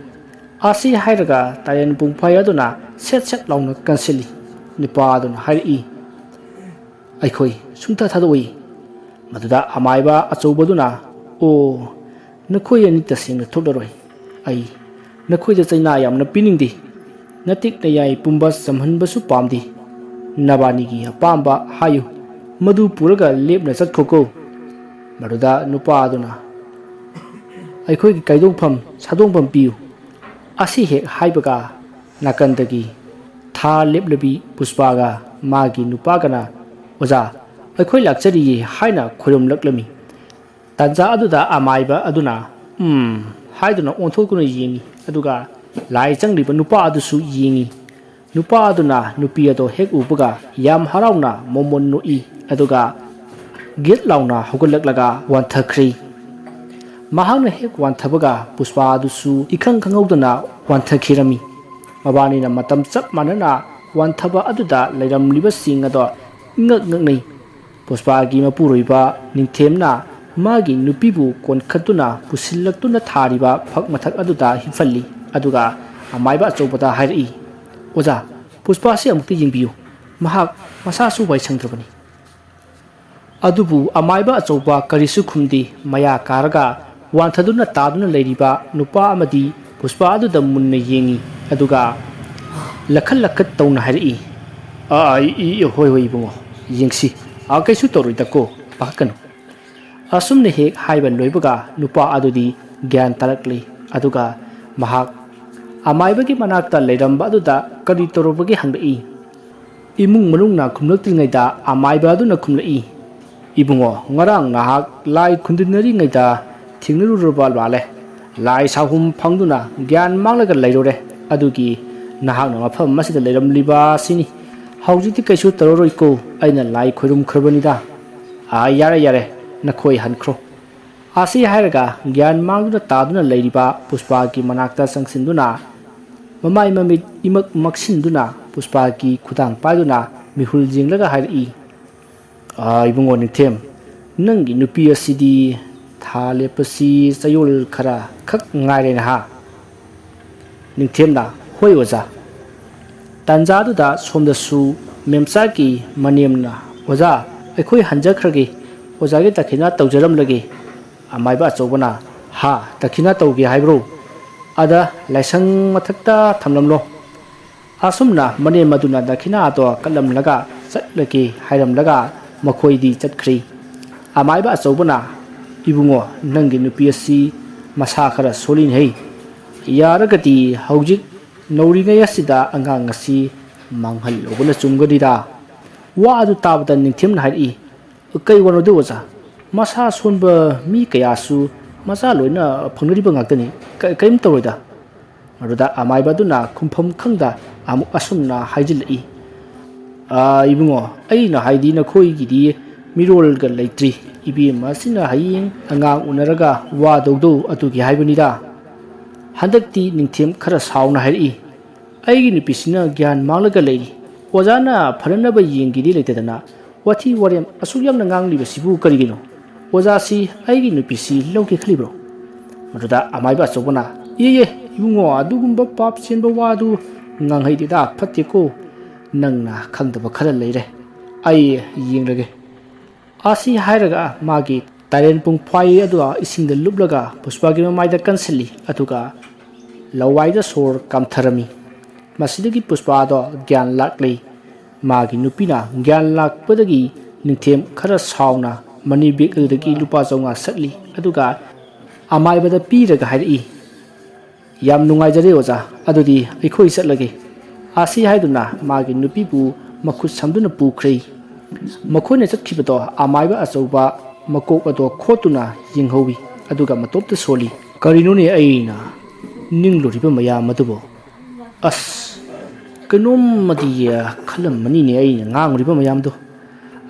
ꯑꯁꯤ ꯍꯥꯏꯔꯒ ꯇꯥꯏꯌꯦꯟ ꯄꯨꯡꯐꯥꯏ ꯑꯗꯨꯅ ꯁꯦꯠ ꯁꯦꯠ ꯂꯥꯎꯅ ꯀꯟꯁꯤꯜꯂꯤ꯫ ꯅꯨꯄꯥ ꯑꯗꯨꯅ ꯍꯥꯏꯔꯛꯏ, "ꯑꯩꯈꯣꯏ ꯁꯨꯡꯊꯥ ꯊꯥꯗꯣꯛꯑꯣꯏ꯫" ꯃꯗꯨꯗ ꯑꯃꯥꯏꯕ ꯑꯆꯧꯕꯗꯨꯅ, "ꯑꯣ, ꯅꯈꯣꯏ ꯑꯅꯤ ꯇꯁꯦꯡꯅ ꯊꯣꯛꯂꯔꯣꯏ꯫ ꯑꯩ ꯅꯈꯣꯏꯗ ꯆꯩꯅꯥ ꯌꯥꯝꯅ ꯄꯤꯅꯤꯡꯗꯦ꯫ ꯅꯇꯤꯛ ꯅꯌꯥꯏ ꯄꯨꯝꯕ ꯆꯝꯍꯟꯕꯁꯨ ꯄꯥꯝꯗꯦ꯫ ꯅꯕꯥꯅꯤꯒꯤ ꯑꯄꯥꯝꯕ ꯍꯥꯏꯌꯨ, ꯃꯗꯨ ꯄꯨꯔꯒ ꯂꯦꯞꯅ ꯆꯠꯈꯣꯀꯣ꯫" ꯃꯗꯨꯗ ꯅꯨꯄꯥ ꯑꯗꯨꯅ, "ꯑꯩꯈꯣꯏꯒꯤ ꯀꯥꯏꯗꯣꯡꯐꯝ ꯁꯥꯗꯣꯡꯐꯝ ꯄꯤꯌꯨ꯫" ꯑꯁꯤ ꯍꯦꯛ ꯍꯥꯏꯕꯒ ꯅꯥꯀꯟꯗꯒꯤ ꯊꯥ ꯂꯦꯞꯂꯕꯤ ꯄꯨꯁꯄꯥꯒ ꯃꯥꯒꯤ ꯅꯨꯄꯥꯒꯅ, "ꯑꯣꯖꯥ, ꯑꯩꯈꯣꯏ ꯂꯥꯛꯆꯔꯤꯌꯦ" ꯍꯥꯏꯅ ꯈꯣꯏꯔꯝꯂꯛꯂꯝꯃꯤ꯫ ꯇꯥꯟꯖꯥ ꯑꯗꯨꯗ ꯑꯃꯥꯏꯕ ꯑꯗꯨꯅ "ꯎꯝ" ꯍꯥꯏꯗꯨꯅ ꯑꯣꯟꯊꯣꯛꯇꯨꯅ ꯌꯦꯡꯉꯤ, ꯑꯗꯨꯒ ꯂꯥꯏ ꯆꯪꯂꯤꯕ ꯅꯨꯄꯥ ꯑꯗꯨꯁꯨ ꯌꯦꯡꯉꯤ꯫ ꯅꯨꯄꯥ ꯑꯗꯨꯅ ꯅꯨꯄꯤ ꯑꯗꯨ ꯍꯦꯛ ꯎꯕꯒ ꯌꯥꯝ ꯍꯔꯥꯎꯅ ꯃꯣꯃꯣꯟ ꯅꯣꯛꯏ, ꯑꯗꯨꯒ ꯒꯤꯠ ꯂꯥꯎꯅ ꯍꯧꯒꯠꯂꯛꯂꯒ ꯋꯥꯟꯊꯈ꯭ꯔꯦ꯫ ꯃꯍꯥꯛꯅ ꯍꯦꯛ ꯋꯥꯟꯊꯕꯒ ꯄꯨꯁꯄꯥ ꯑꯗꯨꯁꯨ ꯏꯈꯪ ꯈꯪꯍꯧꯗꯅ ꯋꯥꯟꯊꯈꯤꯔꯝꯃꯤ꯫ ꯃꯕꯥꯅꯤꯅ ꯃꯇꯝ ꯆꯞ ꯃꯥꯟꯅꯅ ꯋꯥꯟꯊꯕ ꯑꯗꯨꯗ ꯂꯩꯔꯝꯂꯤꯕꯁꯤꯡ ꯑꯗꯣ ꯏꯉꯛ ꯉꯛꯅꯩ꯫ ꯄꯨꯁꯄꯥꯒꯤ ꯃꯄꯨꯔꯣꯏꯕ ꯅꯤꯡꯊꯦꯝꯅ ꯃꯥꯒꯤ ꯅꯨꯄꯤꯕꯨ ꯀꯣꯟꯈꯠꯇꯨꯅ ꯄꯨꯁꯤꯜꯂꯛꯇꯨꯅ ꯊꯥꯔꯤꯕ ꯐꯛ ꯃꯊꯛ ꯑꯗꯨꯗ ꯍꯤꯞꯍꯜꯂꯤ, ꯑꯗꯨꯒ ꯑꯃꯥꯏꯕ ꯑꯆꯧꯕꯗ ꯍꯥꯏꯔꯛꯏ, "ꯑꯣꯖꯥ, ꯄꯨꯁꯄꯥꯁꯤ ꯑꯃꯨꯛꯇ ꯌꯦꯡꯕꯤꯌꯨ꯫ ꯃꯍꯥꯛ ꯃꯁꯥꯁꯨ ꯋꯥꯏ ꯁꯪꯗ꯭ꯔꯕꯅꯤ꯫" ꯑꯗꯨꯕꯨ ꯑꯃꯥꯏꯕ ꯑꯆꯧꯕ ꯀꯔꯤꯁꯨ ꯈꯨꯝꯗꯦ꯫ ꯃꯌꯥ ꯀꯥꯔꯒ ꯋꯥꯟꯊꯗꯨꯅ ꯇꯥꯗꯨꯅ ꯂꯩꯔꯤꯕ ꯅꯨꯄꯥ ꯑꯃꯗꯤ ꯄꯨꯁꯄꯥ ꯑꯗꯨꯗ ꯃꯨꯟꯅ ꯌꯦꯡꯉꯤ, ꯑꯗꯨꯒ ꯂꯈꯠ ꯂꯈꯠ ꯇꯧꯅ ꯍꯥꯏꯔꯛꯏ, "ꯑꯥ, ꯏ, ꯏ, ꯍꯣꯏ, ꯍꯣꯏ, ꯏꯕꯨꯡꯉꯣ, ꯌꯦꯡꯁꯤ꯫" "ꯑꯥ, ꯀꯩꯁꯨ ꯇꯧꯔꯣꯏꯗꯀꯣ, ꯄꯥꯈꯠꯀꯅꯨ"꯫ ꯑꯁꯨꯝꯅ ꯍꯦꯛ ꯍꯥꯏꯕ ꯂꯣꯏꯕꯒ ꯅꯨꯄꯥ ꯑꯗꯨꯗꯤ ꯒ꯭ꯌꯥꯟ ꯇꯥꯔꯛꯂꯤ꯫ ꯑꯗꯨꯒ ꯃꯍꯥꯛ ꯑꯃꯥꯏꯕꯒꯤ ꯃꯅꯥꯛꯇ ꯂꯩꯔꯝꯕ ꯑꯗꯨꯗ ꯀꯔꯤ ꯇꯧꯔꯨꯕꯒꯦ ꯍꯪꯂꯛꯏ꯫ ꯏꯃꯨꯡ ꯃꯅꯨꯡꯅ ꯈꯨꯝꯂꯛꯇ꯭ꯔꯤꯉꯩꯗ ꯑꯃꯥꯏꯕ ꯑꯗꯨꯅ ꯈꯨꯝꯂꯛꯏ, "ꯏꯕꯨꯡꯉꯣ, ꯉꯔꯥꯡ ꯅꯍꯥꯛ ꯂꯥꯏ ꯈꯨꯟꯗꯟꯅꯔꯤꯉꯩꯗ ꯊꯦꯡꯅꯔꯨꯔꯕ ꯃꯥꯜꯂꯦ꯫ ꯂꯥꯏ ꯁꯥꯍꯨꯝ ꯐꯪꯗꯨꯅ ꯒ꯭ꯌꯥꯟ ꯃꯥꯡꯂꯒ ꯂꯩꯔꯨꯔꯦ꯫ ꯑꯗꯨꯒꯤ ꯅꯍꯥꯛꯅ ꯃꯐꯝ ꯑꯁꯤꯗ ꯂꯩꯔꯝꯂꯤꯕ ꯑꯁꯤꯅꯤ꯫ ꯍꯧꯖꯤꯛꯇꯤ ꯀꯩꯁꯨ ꯇꯧꯔꯔꯣꯏꯀꯣ, ꯑꯩꯅ ꯂꯥꯏ ꯈꯣꯏꯔꯨꯝꯈ꯭ꯔꯕꯅꯤꯗ"꯫ "ꯑꯥ, ꯌꯥꯔꯦ, ꯌꯥꯔꯦ, ꯅꯈꯣꯏ ꯍꯟꯈ꯭ꯔꯣ"꯫ ꯑꯁꯤ ꯍꯥꯏꯔꯒ ꯒ꯭ꯌꯥꯟ ꯃꯥꯡꯗꯨꯅ ꯇꯥꯗꯨꯅ ꯂꯩꯔꯤꯕ ꯄꯨꯁꯄꯥꯒꯤ ꯃꯅꯥꯛꯇ ꯆꯪꯁꯤꯟꯗꯨꯅ ꯃꯃꯥꯏ ꯃꯃꯤꯠ ꯏꯃꯛ ꯃꯛꯁꯤꯟꯗꯨꯅ ꯄꯨꯁꯄꯥꯒꯤ ꯈꯨꯗꯥꯡ ꯄꯥꯏꯗꯨꯅ ꯃꯤꯍꯨꯜ ꯌꯦꯡꯂꯒ ꯍꯥꯏꯔꯛꯏ, "ꯑꯥ, ꯏꯕꯨꯡꯉꯣ ꯅꯤꯡꯊꯦꯝ, ꯅꯪꯒꯤ ꯅꯨꯄꯤ ꯑꯁꯤꯗꯤ ꯊꯥ ꯂꯦꯞꯄꯁꯤ ꯆꯌꯣꯜ ꯈꯔ ꯈꯛ ꯉꯥꯏꯔꯦ ꯅꯍꯥ"꯫ ꯅꯤꯡꯊꯦꯝꯅ, "ꯍꯣꯏ ꯑꯣꯖꯥ"꯫ ꯇꯥꯟꯖꯥꯗꯨꯗ ꯁꯣꯝꯗꯁꯨ ꯃꯦꯝꯆꯥꯒꯤ ꯃꯅꯦꯝꯅ, "ꯑꯣꯖꯥ, ꯑꯩꯈꯣꯏ ꯍꯟꯖꯈ꯭ꯔꯒꯦ, ꯑꯣꯖꯥꯒꯤ ꯗꯈꯤꯅꯥ ꯇꯧꯖꯔꯝꯂꯒꯦ"꯫ ꯑꯃꯥꯏꯕ ꯑꯆꯧꯕꯅ, "ꯍꯥ, ꯗꯈꯤꯅꯥ ꯇꯧꯒꯦ ꯍꯥꯏꯕ꯭ꯔꯣ? ꯑꯗ ꯂꯥꯏꯁꯪ ꯃꯊꯛꯇ ꯊꯝꯂꯝꯂꯣ"꯫ ꯑꯁꯨꯝꯅ ꯃꯅꯦꯝ ꯑꯗꯨꯅ ꯗꯈꯤꯅꯥꯗꯣ ꯀꯠꯂꯝꯂꯒ ꯆꯠꯂꯒꯦ ꯍꯥꯏꯔꯝꯂꯒ ꯃꯈꯣꯏꯗꯤ ꯆꯠꯈ꯭ꯔꯦ꯫ ꯑꯃꯥꯏꯕ ꯑꯆꯧꯕꯅ, "ꯏꯕꯨꯡꯉꯣ, ꯅꯪꯒꯤ ꯅꯨꯄꯤ ꯑꯁꯤ ꯃꯁꯥ ꯈꯔ ꯁꯣꯜꯂꯤꯅꯦꯍꯩ꯫ ꯌꯥꯔꯒꯗꯤ ꯍꯧꯖꯤꯛ ꯅꯧꯔꯤꯉꯩ ꯑꯁꯤꯗ ꯑꯉꯥꯡ ꯑꯁꯤ ꯃꯥꯡꯍꯜꯍꯧꯕꯅ ꯆꯨꯝꯒꯅꯤꯗ"꯫ ꯋꯥ ꯑꯗꯨ ꯇꯥꯕꯗ ꯅꯤꯡꯊꯦꯝꯅ ꯍꯥꯏꯔꯛꯏ, "ꯀꯩ ꯋꯥꯅꯣꯗꯣ ꯑꯣꯖꯥ? ꯃꯁꯥ ꯁꯣꯟꯕ ꯃꯤ ꯀꯌꯥꯁꯨ ꯃꯆꯥ ꯂꯣꯏꯅ ꯐꯪꯅꯔꯤꯕ ꯉꯥꯛꯇꯅꯤ꯫ ꯀ-, ꯀꯔꯤꯝ ꯇꯧꯔꯣꯏꯗ"꯫ ꯑꯗꯨꯗ ꯑꯃꯥꯏꯕ ꯑꯗꯨꯅ ꯈꯨꯝꯐꯝ ꯈꯪꯗ ꯑꯃꯨꯛ ꯑꯁꯨꯝꯅ ꯍꯥꯏꯖꯤꯜꯂꯛꯏ, "ꯑꯥ, ꯏꯕꯨꯡꯉꯣ, ꯑꯩꯅ ꯍꯥꯏꯗꯤ ꯅꯈꯣꯏꯒꯤꯗꯤ ꯃꯤꯔꯣꯜꯒ ꯂꯩꯇ꯭ꯔꯤ꯫ ꯏꯕꯦꯝꯃ ꯑꯁꯤꯅ ꯍꯌꯦꯡ ꯑꯉꯥꯡ ꯎꯅꯔꯒ ꯋꯥꯗꯧꯗꯣ ꯑꯗꯨꯒꯤ ꯍꯥꯏꯕꯅꯤꯗ"꯫ ꯍꯟꯗꯛꯇꯤ ꯅꯤꯡꯊꯦꯝ ꯈꯔ ꯁꯥꯎꯅ ꯍꯥꯏꯔꯛꯏ, "ꯑꯩꯒꯤ ꯅꯨꯄꯤꯁꯤꯅ ꯒ꯭ꯌꯥꯟ ꯃꯥꯡꯂꯒ ꯂꯩꯔꯤ꯫ ꯑꯣꯖꯥꯅ ꯐꯅꯅꯕ ꯌꯦꯡꯒꯦꯗꯤ ꯂꯩꯇꯗꯅ ꯋꯥꯊꯤ ꯋꯥꯔꯦꯝ ꯑꯁꯨꯛ ꯌꯥꯝꯅ ꯉꯥꯡꯂꯤꯕꯁꯤꯕꯨ ꯀꯔꯤꯒꯤꯅꯣ? ꯑꯣꯖꯥꯁꯤ ꯑꯩꯒꯤ ꯅꯨꯄꯤꯁꯤ ꯂꯧꯒꯦ ꯈꯜꯂꯤꯕ꯭ꯔꯣ?" ꯃꯗꯨꯗ ꯑꯃꯥꯏꯕ ꯑꯆꯧꯕꯅ, "ꯑꯦ, ꯑꯦ, ꯏꯕꯨꯡꯉꯣ, ꯑꯗꯨꯒꯨꯝꯕ ꯄꯥꯞ ꯆꯦꯟꯕ ꯋꯥꯗꯨ ꯉꯥꯡꯍꯩꯗꯦꯗ, ꯐꯠꯇꯦꯀꯣ꯫ ꯅꯪꯅ ꯈꯪꯗꯕ ꯈꯔ ꯂꯩꯔꯦ꯫ ꯑꯩ ꯌꯦꯡꯂꯒꯦ"꯫ ꯑꯁꯤ ꯍꯥꯏꯔꯒ ꯃꯥꯒꯤ ꯇꯥꯔꯦꯟ ꯄꯨꯡꯐꯥꯏ ꯑꯗꯨ ꯏꯁꯤꯡꯗ ꯂꯨꯞꯂꯒ ꯄꯨꯁꯄꯥꯒꯤ ꯃꯃꯥꯏꯗ ꯀꯟꯁꯤꯜꯂꯤ, ꯑꯗꯨꯒ ꯂꯋꯥꯏꯗ ꯁꯣꯔ ꯀꯥꯝꯊꯔꯝꯃꯤ꯫ ꯃꯁꯤꯗꯒꯤ ꯄꯨꯁꯄꯥꯗꯣ ꯒ꯭ꯌꯥꯟ ꯂꯥꯛꯂꯤ꯫ ꯃꯥꯒꯤ ꯅꯨꯄꯤꯅ ꯒ꯭ꯌꯥꯟ ꯂꯥꯛꯄꯗꯒꯤ ꯅꯤꯡꯊꯦꯝ ꯈꯔ ꯁꯥꯎꯅ ꯃꯅꯤ ꯕꯦꯒ ꯑꯗꯨꯗꯒꯤ ꯂꯨꯄꯥ ꯆꯥꯝꯃꯉꯥ ꯁꯠꯂꯤ, ꯑꯗꯨꯒ ꯑꯃꯥꯏꯕꯗ ꯄꯤꯔꯒ ꯍꯥꯏꯔꯛꯏ, "ꯌꯥꯝ ꯅꯨꯡꯉꯥꯏꯖꯔꯦ ꯑꯣꯖꯥ, ꯑꯗꯨꯗꯤ ꯑꯩꯈꯣꯏ ꯆꯠꯂꯒꯦ"꯫ ꯑꯁꯤ ꯍꯥꯏꯗꯨꯅ ꯃꯥꯒꯤ ꯅꯨꯄꯤꯕꯨ ꯃꯈꯨꯠ ꯁꯝꯗꯨꯅ ꯄꯨꯈ꯭ꯔꯦ꯫ ꯃꯈꯣꯏꯅ ꯆꯠꯈꯤꯕꯗꯣ ꯑꯃꯥꯏꯕ ꯑꯆꯧꯕ ꯃꯀꯣꯛ ꯑꯗꯣ ꯈꯣꯠꯇꯨꯅ ꯌꯦꯡꯍꯧꯏ, ꯑꯗꯨꯒ ꯃꯇꯣꯞꯇ ꯁꯣꯜꯂꯤ, "ꯀꯔꯤꯅꯣꯅꯦ ꯑꯩꯅ ꯅꯤꯡꯂꯨꯔꯤꯕ ꯃꯌꯥꯝ ꯑꯗꯨꯕꯨ? ꯑꯁ, ꯀꯩꯅꯣꯝꯃꯗꯤ ꯈꯜꯂꯝꯃꯅꯤꯅꯦ ꯑꯩꯅ ꯉꯥꯡꯂꯤꯕ ꯃꯌꯥꯝꯗꯣ꯫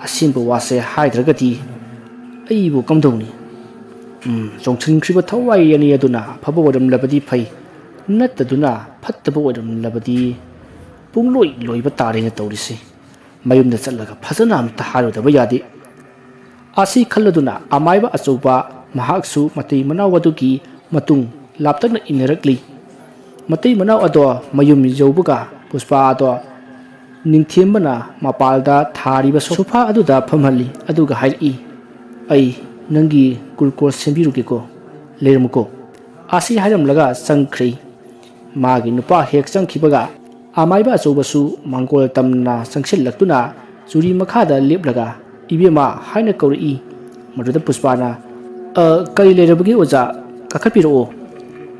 ꯑꯁꯦꯡꯕ ꯋꯥꯁꯦ ꯍꯥꯏꯗ꯭ꯔꯒꯗꯤ ꯑꯩꯕꯨ ꯀꯝꯗꯧꯅꯤ? ꯎꯝ, ꯆꯣꯡꯁꯤꯟꯈ꯭ꯔꯤꯕ ꯊꯋꯥꯏ ꯑꯅꯤ ꯑꯗꯨꯅ ꯑꯐꯕ ꯑꯣꯏꯔꯝꯂꯕꯗꯤ ꯐꯩ, ꯅꯠꯇꯗꯨꯅ ꯐꯠꯇꯕ ꯑꯣꯏꯔꯝꯂꯕꯗꯤ ꯄꯨꯡꯂꯣꯏ ꯂꯣꯏꯕ ꯇꯥꯔꯦꯅ ꯇꯧꯔꯤꯁꯤ꯫ ꯃꯌꯨꯝꯗ ꯆꯠꯂꯒ ꯐꯖꯅ ꯑꯝꯇ ꯍꯥꯏꯔꯨꯗꯕ ꯌꯥꯗꯦ"꯫ ꯑꯁꯤ ꯈꯜꯂꯗꯨꯅ ꯑꯃꯥꯏꯕ ꯑꯆꯧꯕ ꯃꯍꯥꯛꯁꯨ ꯃꯇꯩ ꯃꯅꯥꯎ ꯑꯗꯨꯒꯤ ꯃꯇꯨꯡ ꯂꯥꯞꯇꯛꯅ ꯏꯟꯅꯔꯛꯂꯤ꯫ ꯃꯇꯩ ꯃꯅꯥꯎ ꯑꯗꯣ ꯃꯌꯨꯝ ꯌꯧꯕꯒ ꯄꯨꯁꯄꯥ ꯑꯗꯣ ꯅꯤꯡꯊꯦꯝꯕꯅ ꯃꯄꯥꯜꯗ ꯊꯥꯔꯤꯕ ꯁꯣꯐꯥ ꯑꯗꯨꯗ ꯐꯝꯍꯜꯂꯤ, ꯑꯗꯨꯒ ꯍꯥꯏꯔꯛꯏ, "ꯑꯩ ꯅꯪꯒꯤ ꯒ꯭ꯂꯨꯀꯣꯁ ꯁꯦꯝꯕꯤꯔꯨꯒꯦꯀꯣ, ꯂꯩꯔꯝꯃꯨꯀꯣ"꯫ ꯑꯁꯤ ꯍꯥꯏꯔꯝꯂꯒ ꯆꯪꯈ꯭ꯔꯦ꯫ ꯃꯥꯒꯤ ꯅꯨꯄꯥ ꯍꯦꯛ ꯆꯪꯈꯤꯕꯒ ꯑꯃꯥꯏꯕ ꯑꯆꯧꯕꯁꯨ ꯃꯥꯡꯒꯣꯜ ꯇꯝꯅ ꯆꯪꯁꯤꯜꯂꯛꯇꯨꯅ ꯆꯨꯔꯤ ꯃꯈꯥꯗ ꯂꯦꯞꯂꯒ "ꯏꯕꯦꯝꯃ" ꯍꯥꯏꯅ ꯀꯧꯔꯛꯏ꯫ ꯃꯗꯨꯗ ꯄꯨꯁꯄꯥꯅ, "ꯑ, ꯀꯔꯤ ꯂꯩꯔꯕꯒꯦ ꯑꯣꯖꯥ? ꯀꯥꯈꯠꯄꯤꯔꯛꯑꯣ"꯫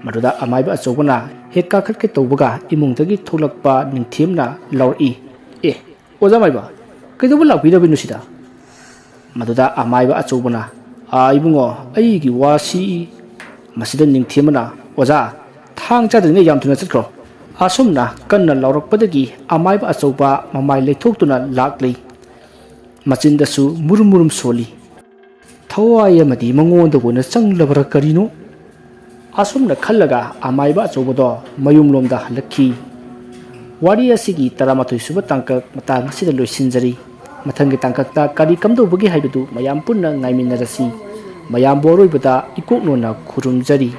ꯃꯗꯨꯗ ꯑꯃꯥꯏꯕ ꯑꯆꯧꯕꯅ ꯍꯦꯛ ꯀꯥꯈꯠꯀꯦ ꯇꯧꯕꯒ ꯏꯃꯨꯡꯗꯒꯤ ꯊꯣꯛꯂꯛꯄ ꯅꯤꯡꯊꯦꯝꯅ ꯂꯥꯎꯔꯛꯏ, "ꯑꯦ, ꯑꯣꯖꯥ ꯃꯥꯏꯕ, ꯀꯩꯗꯧꯕ ꯂꯥꯛꯄꯤꯔꯕꯅꯣ ꯁꯤꯗ?" ꯃꯗꯨꯗ ꯑꯃꯥꯏꯕ ꯑꯆꯧꯕꯅ, "ꯑꯥ, ꯏꯕꯨꯡꯉꯣ, ꯑꯩꯒꯤ ꯋꯥꯁꯤ"꯫ ꯃꯁꯤꯗ ꯅꯤꯡꯊꯦꯝꯕꯅ, "ꯑꯣꯖꯥ, ꯊꯥꯡ ꯆꯥꯗ꯭ꯔꯤꯉꯩ ꯌꯥꯝ ꯊꯨꯅ ꯆꯠꯈ꯭ꯔꯣ"꯫ ꯑꯁꯨꯝꯅ ꯀꯟꯅ ꯂꯥꯎꯔꯛꯄꯗꯒꯤ ꯑꯃꯥꯏꯕ ꯑꯆꯧꯕ ꯃꯃꯥꯏ ꯂꯩꯊꯣꯛꯇꯨꯅ ꯂꯥꯛꯂꯤ꯫ ꯃꯆꯤꯟꯗꯁꯨ ꯃꯨꯔꯨꯝ ꯃꯨꯔꯨꯝ ꯁꯣꯜꯂꯤ꯫ ꯊꯋꯥꯏ ꯑꯃꯗꯤ ꯃꯉꯣꯟꯗ ꯑꯣꯏꯅ ꯆꯪꯂꯕ꯭ꯔꯥ ꯀꯔꯤꯅꯣ? ꯑꯁꯨꯝꯅ ꯈꯜꯂꯒ ꯑꯃꯥꯏꯕ ꯑꯆꯧꯕꯗꯣ ꯃꯌꯨꯝꯂꯣꯝꯗ ꯍꯜꯂꯛꯈꯤ꯫ ꯋꯥꯔꯤ ꯑꯁꯤꯒꯤ ꯇꯔꯥꯃꯥꯊꯣꯏ ꯁꯨꯕ ꯇꯥꯡꯀꯛ ꯃꯇꯥꯡ ꯑꯁꯤꯗ ꯂꯣꯏꯁꯤꯟꯖꯔꯤ꯫ ꯃꯊꯪꯒꯤ ꯇꯥꯡꯀꯛꯇ ꯀꯔꯤ ꯀꯝꯗꯧꯕꯒꯦ ꯍꯥꯏꯕꯗꯨ ꯃꯌꯥꯝ ꯄꯨꯟꯅ ꯉꯥꯏꯃꯤꯟꯅꯔꯁꯤ꯫ ꯃꯌꯥꯝꯕꯨ ꯑꯔꯣꯏꯕꯗ ꯏꯀꯣꯛꯅꯣꯟꯅ ꯈꯨꯔꯨꯝꯖꯔꯤ꯫